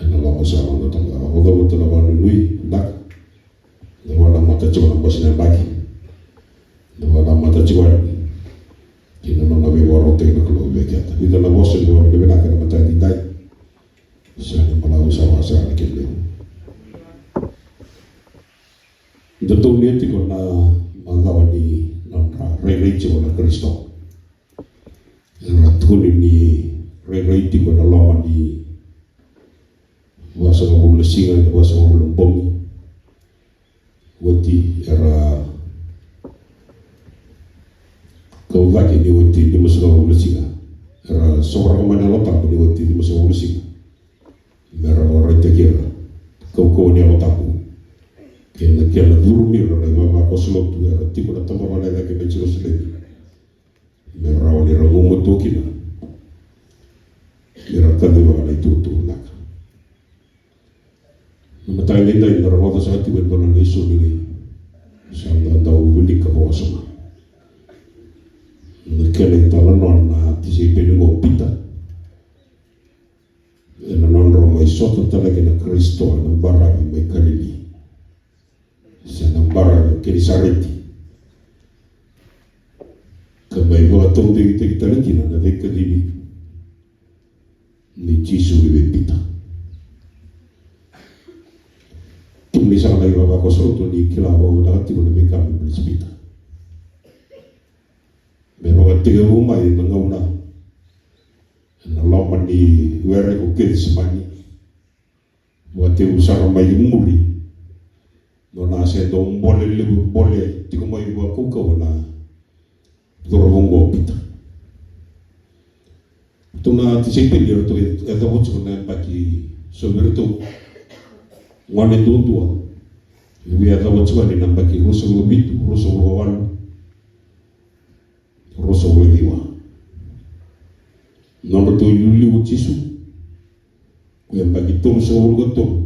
Ena loma sara na noda tabacakacaka. Au cavuta na vakanuinui vinaka. Da vakanamata tiko na bose ni yabaki. Da vakanamata tiko yani ki na nona veivakarautaki na Kalou vei keda. Vica na vosa ni vakavinavinaka ena mataka edaidai. Sa ni balavu sa vaka sara na kena levu. Da donuya tiko na macawa ni nodra rairai tiko na Karisito. Era tukuni ni rairai tiko ena loma ni vasagavulu na siga, ena vasagavulu na bogi. Oti era kau cake ni oti limasagavulu na siga. Era sovaraka mai na Yalo Tabu ni oti limasagavulu na siga. Me ra vakaraitaki ira kaukauwa ni Yalo Tabu kei na kena curumi ira na ivavakoso lotu era tiko na tabana e cake mai Jerusalemi. Me rawa ni ra gumatua kina ni ra kacivaka na itukutuku vinaka. Na mataka edaidai da rogoca saka tiko e dua na lesoni sa da dau wilika vakawasoma. Na kena italanoa na tisaipeli oqo o Pita ena nodrau mai sota tale kei na Karisito ena baravi mai Kalili, se na baravi o Kenisareti, ka mai vakataudegitaki tale kina na veikacivi ni Jisu vei Pita. Kemuni saka na ivavakoso lotu ni kila vakavinaka tiko na veika me baleti Pita. Me vakatekivu mai na gauna ena loma ni were ko Kecisemani. Vakatekivu sara mai muri, nona a se dau bole levu, bole tiko mai vakaukaua na cauravou oqo o Pita. Ratou na tisaipeli eratou e, e cavuti tiko na yabaki, so vei iratou gone duadua e via cavuti tiko yani na yabaki ruasagavulu ka vitu, ruasagavulu ka walu, ruasagavulu ka ciwa. Nodratou iliuliu o Jisu, ko yabaki tolusagavulu ka tolu,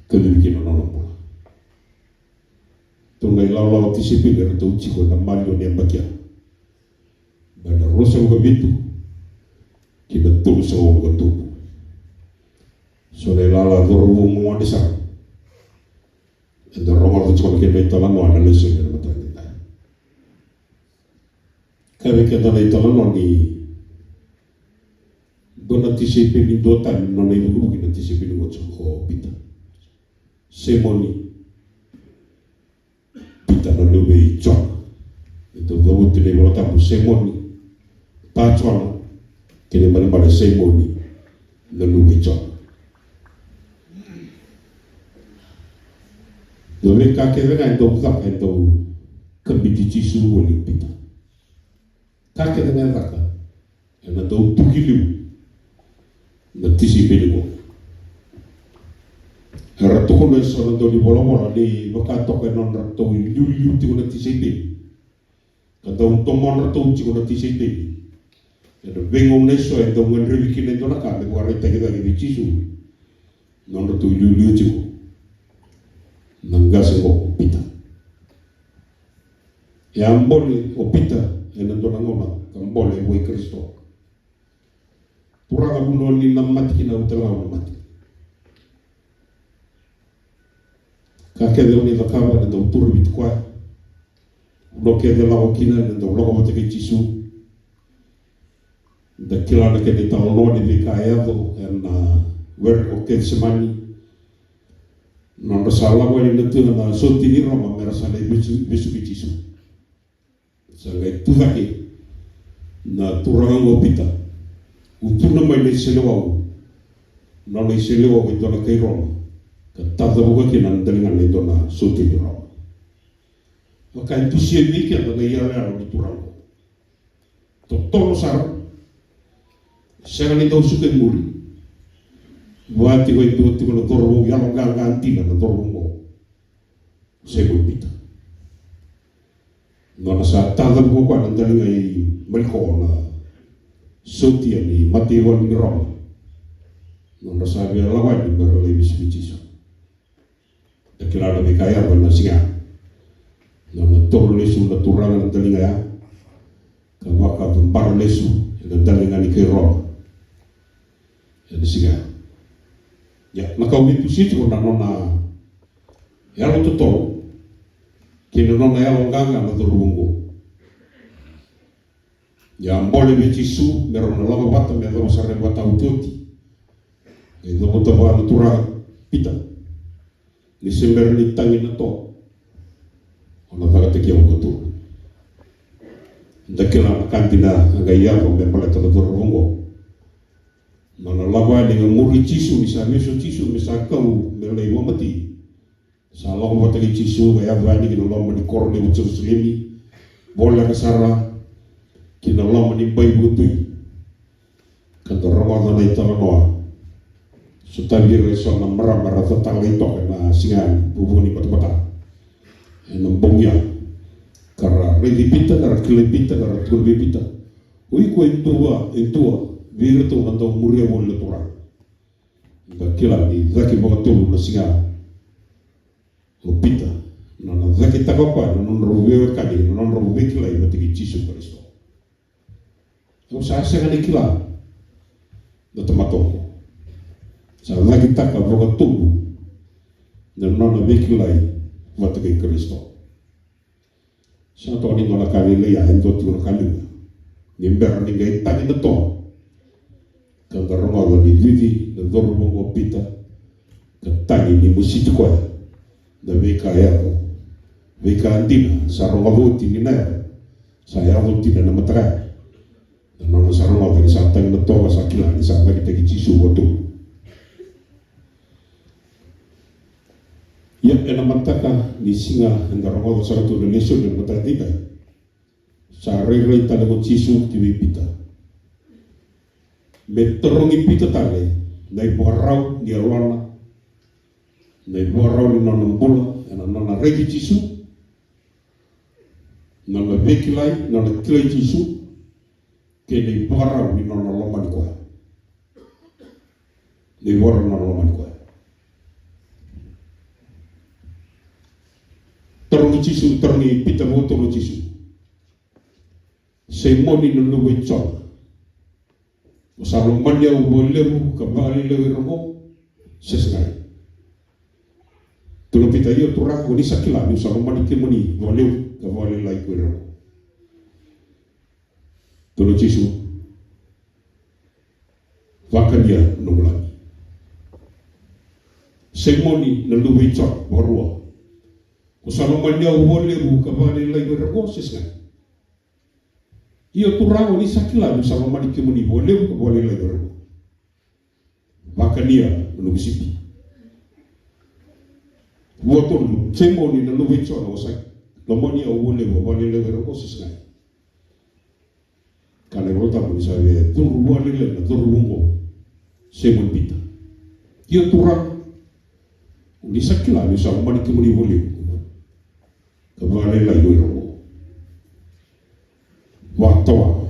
kacivi kina na nona bula. Ratou na ilawalawa tisaipeli eratou tiko ena maliwa ni yabaki ya, mai na ruasagavulu ka vitu ki na tolusagavulu ka tolu. So na ilawalawa cauravou gone sara eda rogoca tiko na kena italanoa ena lesoni ena mataka edaidai. Vei keda na italanoa ni dua na tisaipeli duatani, nona ivukivuki na tisaipeli qo o Pita. Simoni Pita na luve i Jona. E dau cavuti na iVolatabu Simoni Bar Jona, kena ibalebale Simoni na luve i Jona. Na veika kece ga e dau caka, e dau kabiti Jisu voli o Pita. Ka kece ga e caka, ena dau tuki liu na tisaipeli qo. Era tukuna eso na dau ni volavola ni vaka toka e nodratou iliuliu tiko na tisaipeli, ka dau domodratou tiko na tisaipeli. Ena veigauna eso e dau gadrevi kina e dua na ka me vakaraitaki cake vei Jisu. Nodratou iliuliu tiko na qase qo o Pita. E a bole o Pita ena dua na gauna, ka bole vua i Karisito. Turaga, vanua ni na mate kina, au tale ga au na mate. Ka kece o ni cakava ena dau turu vei koya. Vanua kece e lako kina ena dau lako vata kei Jisu. Da kila na kena italanoa ni veika e yaco ena were ko Kecisemani. Nodra sa lako yani na tui na sotia ni Roma mera sa lai vesu, vesuki Jisu. Sa qai tu cake na turaga qo o Pita. Ucuna mai na iseleiwau, nona iseleiwau e dua na kai Roma, ka tacavuka kina na daligana e dua na sotia ni Roma. Vaka e dusia vei keda na iyaloyalo ni turaga qo. Totolo sara. Sega ni dau suka i muri. Vua tiko e dua tiko na cauravou yaloqaqa dina na cauravou qo. Simoni Pita. Nona sa tacavuka o koya na daliga i maliko na sotia ni mataivalu ni Roma. Nodra sa via lako yani mera lai vesuki Jisu. Da kila na veika e yaco ena siga ya. Nona toro lesu na turaga na daliga ya, ka vakacabara lesu ena daliga ni kai Roma ena siga ya. Ia, na ka au via dusia tiko na nona yalo totolo kei na nona yaloqaqa na cauravou qo. Ia, a bole vei Jisu me rau na lako vata, me yacova sara na ivakataotioti. E cavuta vua na turaga Pita ni se bera ni tagi na toa, o na cakataki au vakatolu. Da kila na ka dina a qai yaco me baleta na cauravou qo. Nona lako yani ka muri Jisu, ni sa vesu o Jisu me sa kau me lai vakamatei. Sa lako vata kei Jisu ka yaco yani ki na loma ni koro levu o Jerusalemi, voleka sara ki na loma ni bai vakatui. Ka da rogoca na italanoa, sotavi ira eso na marama era tatala i toka ena siga ni vuvu ni batabata ena bogi ya. Ka ra raici Pita, ka ra kilai Pita, ka ra tukuna vei Pita, o iko e dua, e dua vei iratou na dau muria voli na Turaga. Da kila ni cake vakatolu na siga o Pita, na nona cakitaka o koya na nodrau veiwekani, na nodrau veikilai vata kei Jisu Karisito. Au sa sega ni kila na tamata oqo. Sa cakitaka vakatolu na nona veikilai vata kei Karisito. Sa toka ni dua na ka lailai, e dua tiko na ka levu. Ni bera ni qai tagi na toa, ka da rogoca ni cici na cauravou qo o Pita, ka tagi ni mositi koya na veika e yaco. Veika dina sa rogoca oti ni na yaco, sa yaco oti na mataka ya. Na nona sa rogoca ni sa tagi na toa, sa kila ni sa cakitaki Jisu vakatolu. Ia, ena mataka ni siga eda rogoca sara tu na lesoni ena mataka edaidai, sa rairai tale ko Jisu ki vei Pita me tarogi Pita tale na ivakarau ni yalona, na ivakarau ni nona bula ena nona raici Jisu, nona veikilai, nona kilai Jisu, kei na ivakarau ni nona lomani koya. Na ivakarau ni nona lomani koya. Tarogi Jisu, tarogi Pita vakatolu o Jisu: Simoni na luve i Jona, o sa lomani au vakalevu ka vakalailai ko ira qo, se sega? Tukuna o Pita: Io Turaga, ko ni sa kila niu sa lomani kemuni vakalevu ka vakalailai ko ira qo. Tukuna o Jisu, vakania na noqu lami. Simoni na luve i Jona, vakarua. O sa lomani au vakalevu ka vakalailai vei ira oqo se sega? Io Turaga, ni sa kila niu sa lomani kemuni vakalevu ka vakalailai vei ira oqo. Vakania na noqu sipi. Vakatolu, Simoni na luve i Jona, o sa lomani au vakalevu ka vakalailai vei ira oqo se sega? Kaya na iVolatabu ni sa via curu vakalailai na cauravou oqo, Simoni Pita. Io Turaga, ni sa kila niu sa lomani kemuni vakalevu ka vakalailai vei ira oqo. Vakatawa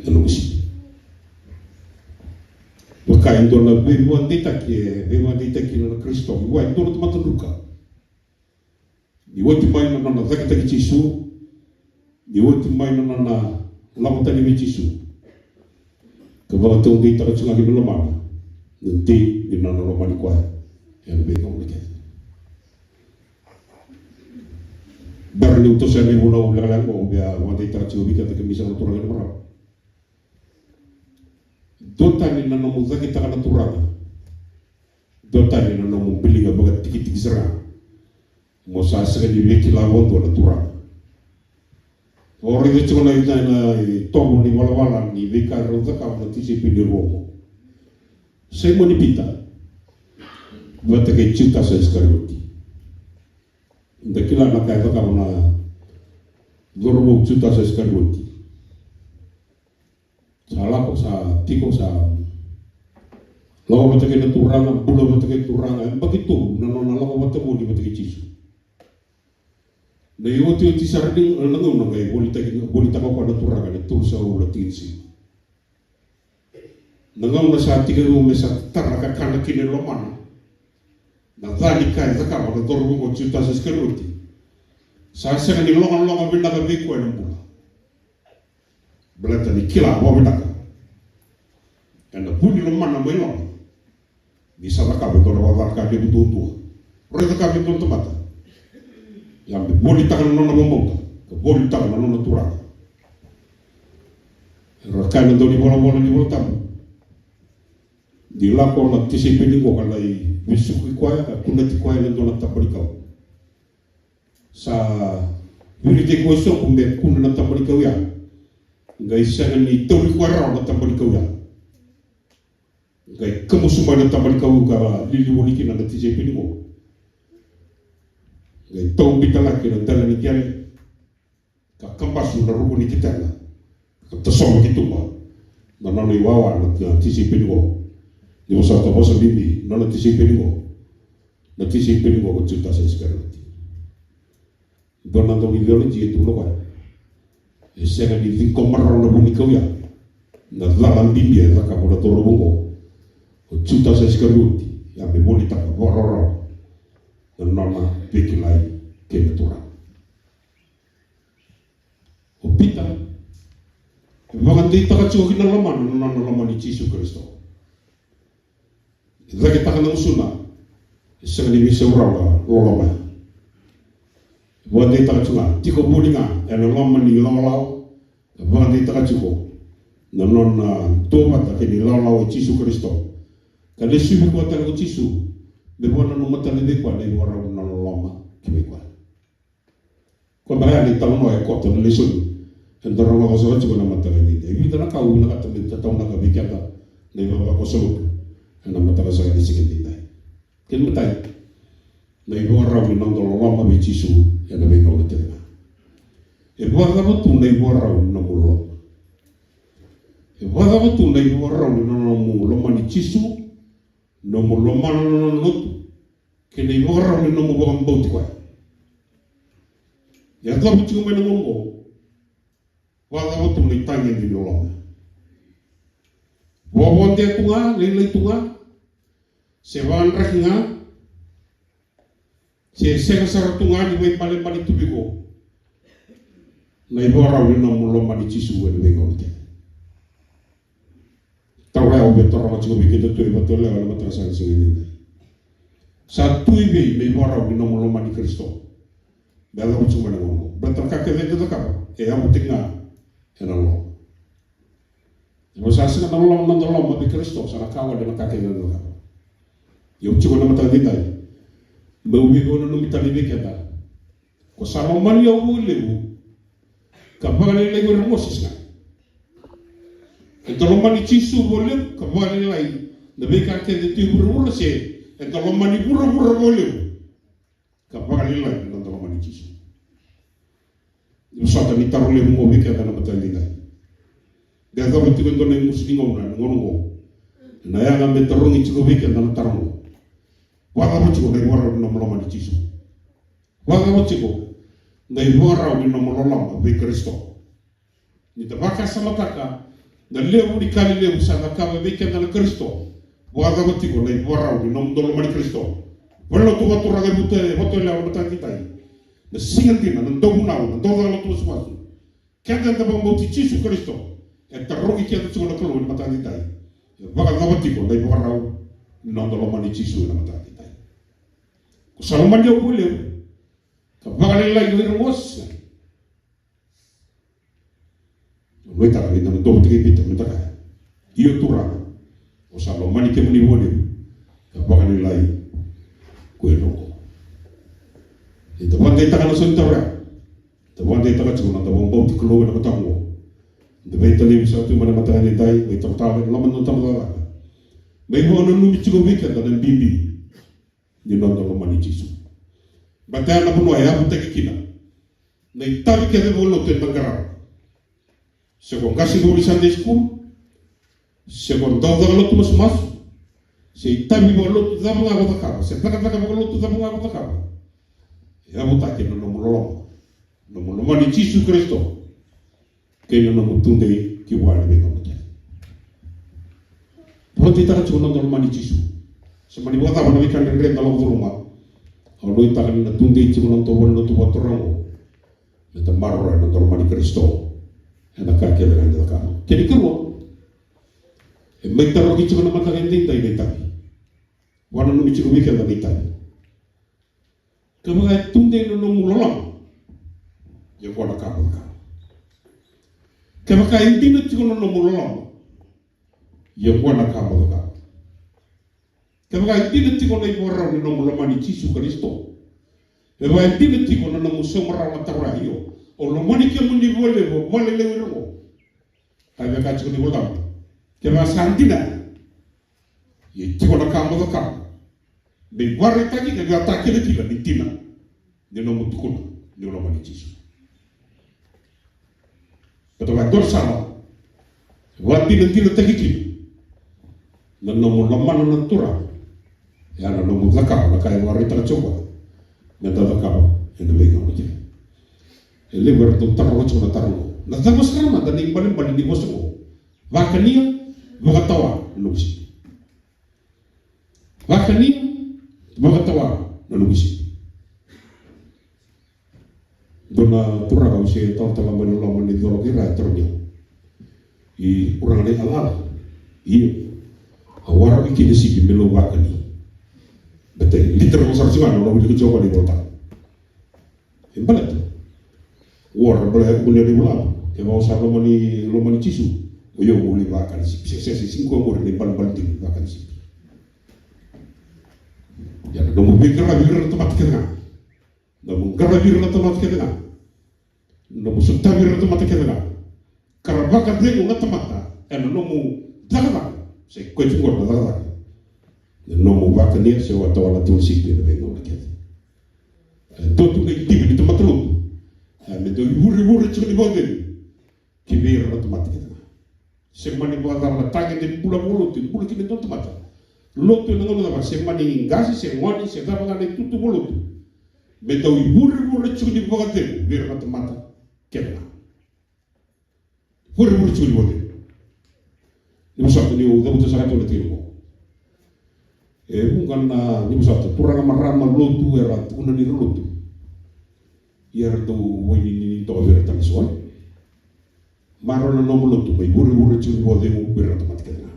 na noqu sipi. Vaka e dua na veivakadeitaki, e veivakadeitaki kina na Karisito. Vua e dua na tamata druka. Ni oti mai na nona cakitaki Jisu, ni oti mai na nona lako tani vei Jisu, ka vakataudeitaka tiko ga ki na lomana na dei ni nona lomani koya ena veigauna kece. Bera niu toso yani na ivunau lekaleka oqo, au via vakadeitaka tiko vei keda, kemuni saka na turaga kei na marama. Dua tani na nomu cakitaka na Turaga. Dua tani na nomu biliga vakatikitiki sara ga. Mo sa sega ni via kila vakadua na Turaga. O raica tiko na, na, na itovo ni valavala ni veika e rau cakava na tisaipeli e rua oqo. Simoni Pita vata kei Jutasa Isikarioti. Da kila na ka e cakava na cauravou Jutasa Isikarioti. Sa lako, sa tiko, sa lako vata kei na Turaga, bula vata kei na Turaga, e yabaki tolu na nona lako vata voli vata kei Jisu. Na iotioti sara ni na gauna qai volitaki, volitaka o koya na Turaga ena tolusagavulu na tikina e tini. Na gauna sa tekivu me sa tara na kakana kina e lomana na ca ni ka e cakava na cauravou o Jutasa Isikarioti, sa sega ni logaloga vinaka vei koya na bula. Baleta ni kila vakavinaka ena vu ni lomana mai loma ni sa cakava e dua na vakacalaka levu duadua. Raica, cakava e dua na tamata, ia me volitaka na nona vakabauta ka volitaka na nona Turaga. Era kaya na dau ni volavola ni Volatabu, ni lako na tisaipeli oqo ka lai vesuki koya ka kunati koya ena dua na taba ni kau. Sa viritaki koya sobu me kuna na taba ni kau ya. Qai sega ni tauri koya rawa na taba ni kau ya. Qai kamusu mai na taba ni kau ka lili voli kina na tisaipeli oqo. Qai tau bitalaki na dela ni qele ka kabasu na ruku ni kitena ka tasova ki tuba na nona iwawa na tisaipeli oqo. Ni vosota, vosa bibi, na nona tisaipeli oqo. Na tisaipeli oqo ko Jutasa Isikarioti. Dua na dau ni theology e tukuna o koya, e sega ni ciqoma rawa na vunikau ya na cala bibi e cakava na cauravou oqo. O Jutasa Isikarioti, ia me volitaka vakarawarawa na nona veikilai kei na Turaga. O Pita e vakadeitaka tiko ki na lomana na nona lomani Jisu Karisito. E cakitaka na gusuna, e sega ni veisau rawa na loloma ya. E vakadeitaka tiko ga, tiko voli ga ena loma ni lawalawa. E vakadeitaka tiko na nona duavata kei na ilawalawa i Jisu Karisito, ka lesuvi koya tale ko Jisu me vakananuma tale vei koya na ivakarau ni nona loloma ki vei koya. Koya beka ya na italanoa e koto na lesoni eda rogoca sara tiko ena mataka edaidai. E vica na ka au vinakata me tataunaka vei keda na ivavakoso lotu ena mataka saka ni siga edaidai. Kena imatai, na ivakarau ni noda loloma vei Jisu ena veigauna kece ga. E vakacava tu na ivakarau ni nomu loloma? E vakacava tu na ivakarau ni nomu lomani Jisu, nomu lomana na nona lotu, kei na ivakarau ni nomu vakabauti koya? E yacova tiko mai na gauna oqo, vakacava tu na itagede ni loloma? Vovodea tu ga, lailai tu ga, se vakadraki ga, se sega sara tu ga ni vakaibalebale tu vei iko na ivakarau ni nomu lomani Jisu ena veigauna kece? Taro ya au via taroga tiko vei keda tu e Vatuyalewa ena mataka saka ni siga edaidai. Sa tu i vei na ivakarau ni nomu lomani Karisito? Me yacova tiko mai na gauna oqo. Baleta na ka kece eda cakava e yavu tiko ga ena loloma. Ia sa sega na loloma, na noda loloma vei Karisito, sa na ka wale na ka kece eda cakava. Ia au tiko na mataka edaidai meu veivakananumi tale vei keda. Ko sa lomani au vakalevu ka vakalailai vei ira na mosi, sega. Eda lomani Jisu vakalevu ka vakalailai na veika kece tu e vuravura, se eda lomani vuravura vakalevu ka vakalailai na noda lomani Jisu? Ni vosota ni taro levu qo vei keda na mataka edaidai. De yacova tiko e dua na imusu ni gauna, na gauna qo, ena yaga me tarogi tiko vei keda na taro qo. Vakacava tiko na ivakarau ni nomu lomani Jisu? Vakacava tiko na ivakarau ni nomu loloma vei Karisito? Ni da vakasamataka na levu ni ka lelevu sa cakava vei keda na Karisito, vakacava tiko na ivakarau ni nomudou lomani Karisito? Valenilotu vakaturaga, e vutu, e vutu e lewa na mataka edaidai. Na siga dina, na dauvunau, na daucaka lotu masumasu. Keda eda vakabauti Jisu Karisito, e tarogi keda tiko na Kalou ena mataka edaidai. E vakacava tiko na ivakarau ni noda lomani Jisu ena mataka edaidai? Ko sa lomani au vakalevu ka vakalailai vei ira na mosi? Au nuitaka ni da na dua vata kei Pita me da kaya: Io Turaga, au sa lomani kemuni vakalevu ka vakalailai ko ira oqo. Ni da vakadeitaka na sau ni taro ya, da vakadeitaka tiko na noda vakabauti Kalou ena mataka oqo. Da veitalevi sara tu mai na mataka edaidai, veitaratara ena loma ni noda tabacakacaka, me ivakananumi tiko vei keda na bibi ni noda lomani Jisu. Baleta ya na vanua e yavutaki kina na itavi kece vakalotu eda qarava. Se ko qasenivuli Sunday school, se ko daucaka lotu masumasu, se itavi vakalotu cava ga ko cakava, se cakacaka vakalotu cava ga ko cakava, e yavutaki ena nomu loloma, nomu lomani Jisu Karisito, kei na nomu tudei ki vua ena veigauna kece. Vakadeitaka tiko na noda lomani Jisu. Se mani vakacava na veika dredre eda lako curuma, au nuitaka ni na tudei tiko na noda valenilotu vakaturaga oqo me da maroroya na noda lomani Karisito ena ka kece ga eda cakava. Kena ikarua, e mai tarogi tiko na mataka edaidai na itavi. Vakananumi tiko vei keda na itavi. Kevaka e tudei na nomu loloma, ia qo na ka mo cakava. Kevaka e dina tiko na nomu loloma, ia qo na ka mo cakava. Kevaka e dina tiko na ivakarau ni nomu lomani Jisu Karisito, kevaka e dina tiko na nomu sauma rawa na taro ya: Io, au lomani kemuni vakalevu, au vakalailai vei ira oqo. Ka vaka tiko ni Volatabu, kevaka sa dina, ia tiko na ka mo cakava me ivakaraitaki ka vakatakilakila ni dina ni nomu tukuna ni o lomani Jisu. Baleta e dua na sala e vakadinadinataki kina na nomu lomana na Turaga, ya na nomu cakava na ka e vakaraitaka o Jiova me da cakava ena veigauna kece. E levu era dau taroga tiko na taro oqo: Na cava sara mada na ibalebale ni vosa oqo: Vakania, vakatawa na noqu sipi? Vakania, vakatawa na noqu sipi. Dua na turaga au se talatala mai na loma ni colo kei ra e tarogi au: I uraga na icalala? Io. Au a rawa kina sipi me lou vakani. Baleta e literal sara tiko ga na nona wilika tiko ga na iVolatabu. E baleta o ira bale e kune ni vula, kevaka o sa lomani, lomani Jisu, o iko mo lai vakani sipi. Se, se, se, sega ni koya qori na ibalebale dina ni vakani sipi. Ia na nomu veiqaravi vei ira na tamata kece ga, nomu qaravi ira na tamata kece ga, nomu sotavi ira na tamata kece ga, ka ra vakacegu na tamata ena nomu cakacaka, se koya tiko qori na cakacaka. Na nomu vakania se vakatawa na tiko na sipi ena veigauna kece. E dua tu na idivi ni tamata lotu, e, me dau ivurevure tiko ni vakacegu ki vei ira na tamata kece ga. Se mani vakacava na tagede ni bula vakalotu e bula kina e dua na tamata, lotu ena gauna cava, se mani qase, se gone, se cava ga na itutu vakalotu, me dau ivurevure tiko ni vakacegu vei ira na tamata kece ga. Vurevure tiko ni vakacegu. Ni vosota, niu cavuta sara tu na tikina qo. E vuqa na, ni vosota, turaga, marama, lotu era tukuna ni ra lotu, ia era dau vakainini toka vei ira tale eso. Maroroya na nomu lotu, mai vurevure tiko ni vakacegu vei ira na tamata kece ga.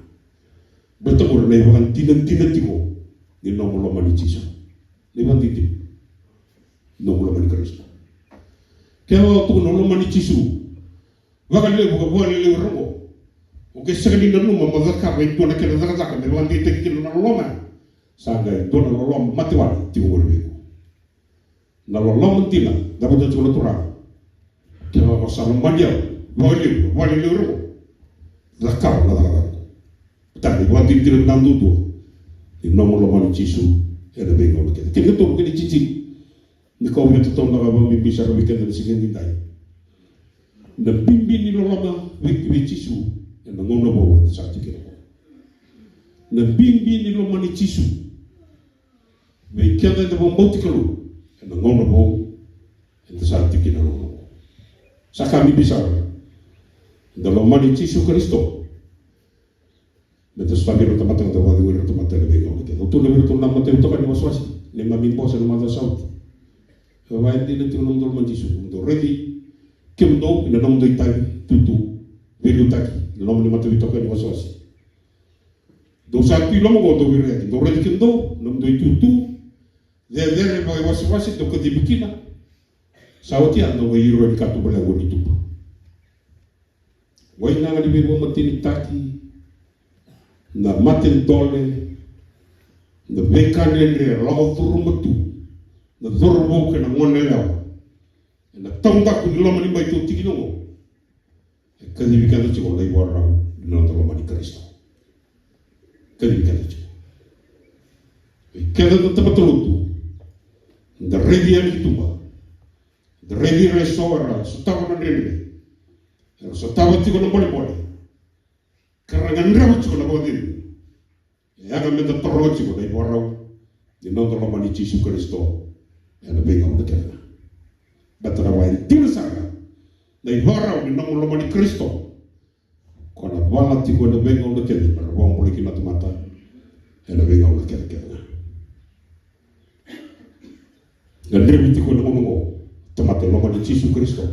Baleta qori na ivakadinadina tiko ni nomu lomani Jisu. Na ivakadinadina ni nomu lomani Karisito. Kevaka o tukuna o lomani Jisu vakalevu ka vakalailai vei ira oqo, O ke sega ni nanuma mo cakava e dua na kena cakacaka me vakadeitaki kina na loloma ya. Sa qai dua na loloma mate wale tiko qori vei iko. Na loloma dina, cavuta tiko na Turaga. Kevaka o sa lomani au vakalevu, vakalevu ira ko, cakava na cakacaka. Tani vakadinadina vinaka duadua ni nomu lomani Jisu ena veigauna kece. Kena tolu, kena titini. Ni kau via tautaunaka vakabibi sara vei keda na siga edaidai. Na bibi ni loloma vei, vei Jisu ena gauna vou eda sa tiko kina. Na bibi ni lomani Jisu vei keda eda vakabauti Kalou ena gauna vou eda sa tiko kina, gauna vou. Sa ka bibi sara. Eda lomani Jisu Karisito. Meda sotavi ira na tamata, meda vakacegui ira na tamata ena veigauna kece. Au tukuna vei iratou na mataivakarau ni wasewase, neimami bose na macawa sa oti. E vakaidina tiko na nomudou lomani Jisu, nomudou raici kemudou ena nomudou itavi, tutu, veiliutaki ena nomudou mataivakarau ni wasewase. Dou sa tu i loma qo, dou veiraiyaki, dou raici kemudou, nomudou itutu, cecere vakaiwasewase, dou kacivi kina. Sa oti ya, dou qai iro ni katuba levu ni tuba. Wai na ga ni veivakamatenitaki, na matedole, na veika dredre e lako curuma tu na cauravou kei na goneyalewa ena taudaku ni loma ni bai tou tiko kina oqo. E kacivi keda tiko na ivakarau ni noda lomani Karisito. Kacivi keda tiko. Vei keda na tamata lotu, da raici yani ki tuba. Da raici ira eso era sotava na dredre, era sotava tiko na bolebole, ka ra gadreva tiko na vakacegu. E yaga meda toroga tiko na ivakarau ni noda lomani Jisu Karisito ena veigauna kece ga. Baleta na vakadina sara na ivakarau ni nomu lomani Karisito, ko na vala tiko ena veigauna kece me ra vakabulai kina na tamata ena veigauna kece kece ga. Gadrevi tiko ena gauna oqo tamata e lomani Jisu Karisito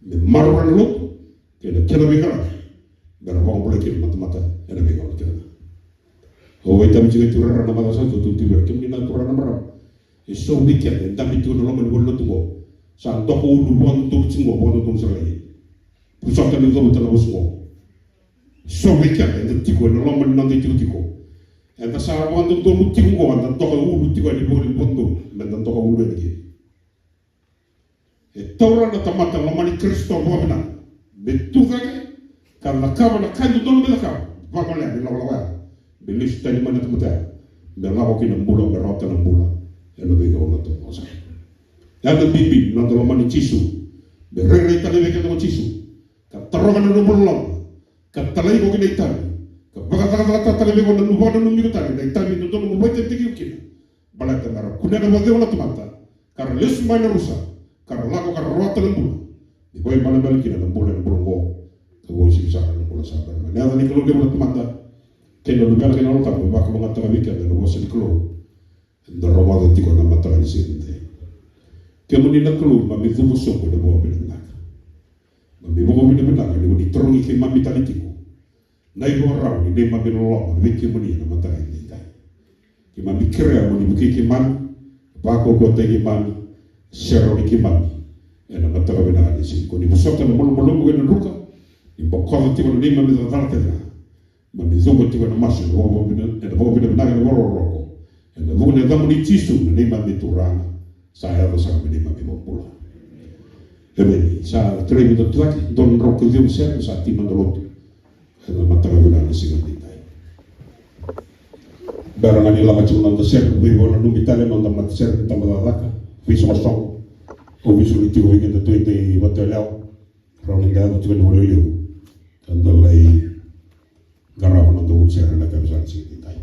me maroroya na lotu kei na kena veiqaravi me ra vakabulai kina na tamata ena veigauna kece ga. Au vakaitavi tiko e tu rara na macawa sa oti, au tukuna vei ira, kemuni na turaga, na marama, e so vei keda e dabe tiko na loma ni valenilotu oqo. Sa doka ulu vakadodonu tiko oqo, vakadodonu sara ga. Vosota, ni cavuta na vosa oqo. So vei keda eda tiko ena loma ni noda itikotiko, eda sa vakadodonu tiko oqo, eda doka ulu tiko yani vakadodonu, meda doka ulu yani kina. E taura na tamata lomani Karisito vakavinaka me tu cake ka cakava na ka e dodonu me cakava, vagolea na ilakolako ya me lesu tani mai na tamata ya, me lako ki na bula, me rawata na bula ena veigauna taucoko sara. Ya na bibi ni noda lomani Jisu, me rairai tale vei keda ko Jisu, ka taroga na nomu loloma, ka talai iko ki na itavi, ka vakacakacakataka tale vei iko na nomu vakananumi iko tale na itavi e dodonu mo vakaitavitaki iko kina. Baleta me ra kunea na vakacegu na tamata, ka ra lesu mai na rusa, ka ra lako ka ra rawata na bula. Ni vakaibalebale kina na bula ena bula oqo, ka vakauasivi sara na bula sa bera mai. Na yaca ni Kalou levu na Tamada kei na Luvena kei na Yalo Tabu, me vakalougatataka vei keda na vosa ni Kalou eda rogoca tiko ena mataka ni siga edaidai. Kemuni na Kalou, keimami cuva sobu ena vakavinavinaka. Keimami vakavinavinaka ni ko ni tarogi keimami tale tiko na ivakarau ni neimami loloma vei kemuni ena mataka edaidai. Keimami kerea mo ni vukei keimami, vakaukauwataki keimami, serauni keimami ena mataka vinaka ni siga. Ko ni vosota na malumalumu kei na druka, ni bokoca tiko na neimami cakacaka kece ga. Keimami cuva tiko ena masu ena vakavinavinaka, ena vakavinavinaka, ena vakarokoroko, ena vuku ni yacamuni Jisu na neimami Turaga, sa yaco sara me neimami iVakabula. Emeni. Sa tarai meda tucake, dua na drau ka ciwa na sere, sa tini mada na lotu ena mataka vinaka ni siga edaidai. Bera ga ni lako tiko na noda sere, veivakananumi tale na noda matasere ni tabacakacaka, veisoqosoqo. Au via soli tiko vei keda tu e dei vata yalewa, rawa ni da yaco tiko ni vakalialiu ka da lai qarava na noda sere ena mataka ni siga edaidai.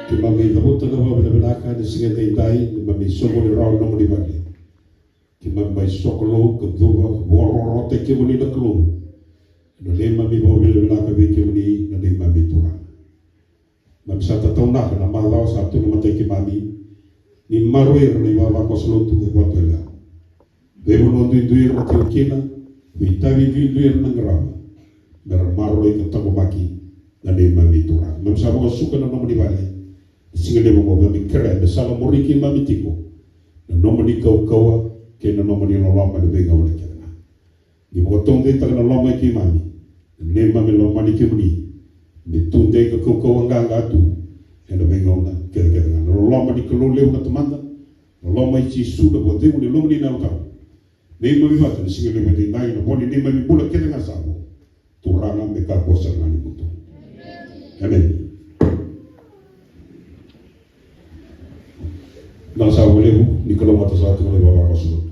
Keimami cavuta na vakavinavinaka ena siga edaidai, keimami soqoni rawa na nomuni vale. Keimami mai sokalou ka cuva, vakarokorokotaki kemuni na Kalou. Ena neimami vakavinavinaka vei kemuni na neimami Turaga. Mami sa tataunaka na macawa sa tu na matai keimami, ni maroroi ira na ivavakoso lotu e Vatuelevu. Veivanua duidui era tiko kina, veitavi duidui era na qarava, mera maroroi ka taqomaki na neimami Turaga. Mami sa vakasuka na nomuni vale, siga levu oqo mami kerea me sala muri keimami tiko na nomuni kaukauwa kei na nomuni loloma ena veigauna kece ga. Ni vakataudeitaka na loma i keimami, na neimami lomani kemuni, me tudei ka kaukauwa qaqa tu ena veigauna kecekece ga. Na loloma ni Kalou levu na Tamada, na loma i Jisu na vakacegu ni lomani na Yalo Tabu. Neimami vata na siga levu edaidai, na vo ni neimami bula kece ga sa vo. Turaga me kakua sara ga ni mudu. Emeni. Na sa vo levu ni Kalou mata sa tu na ivavakoso.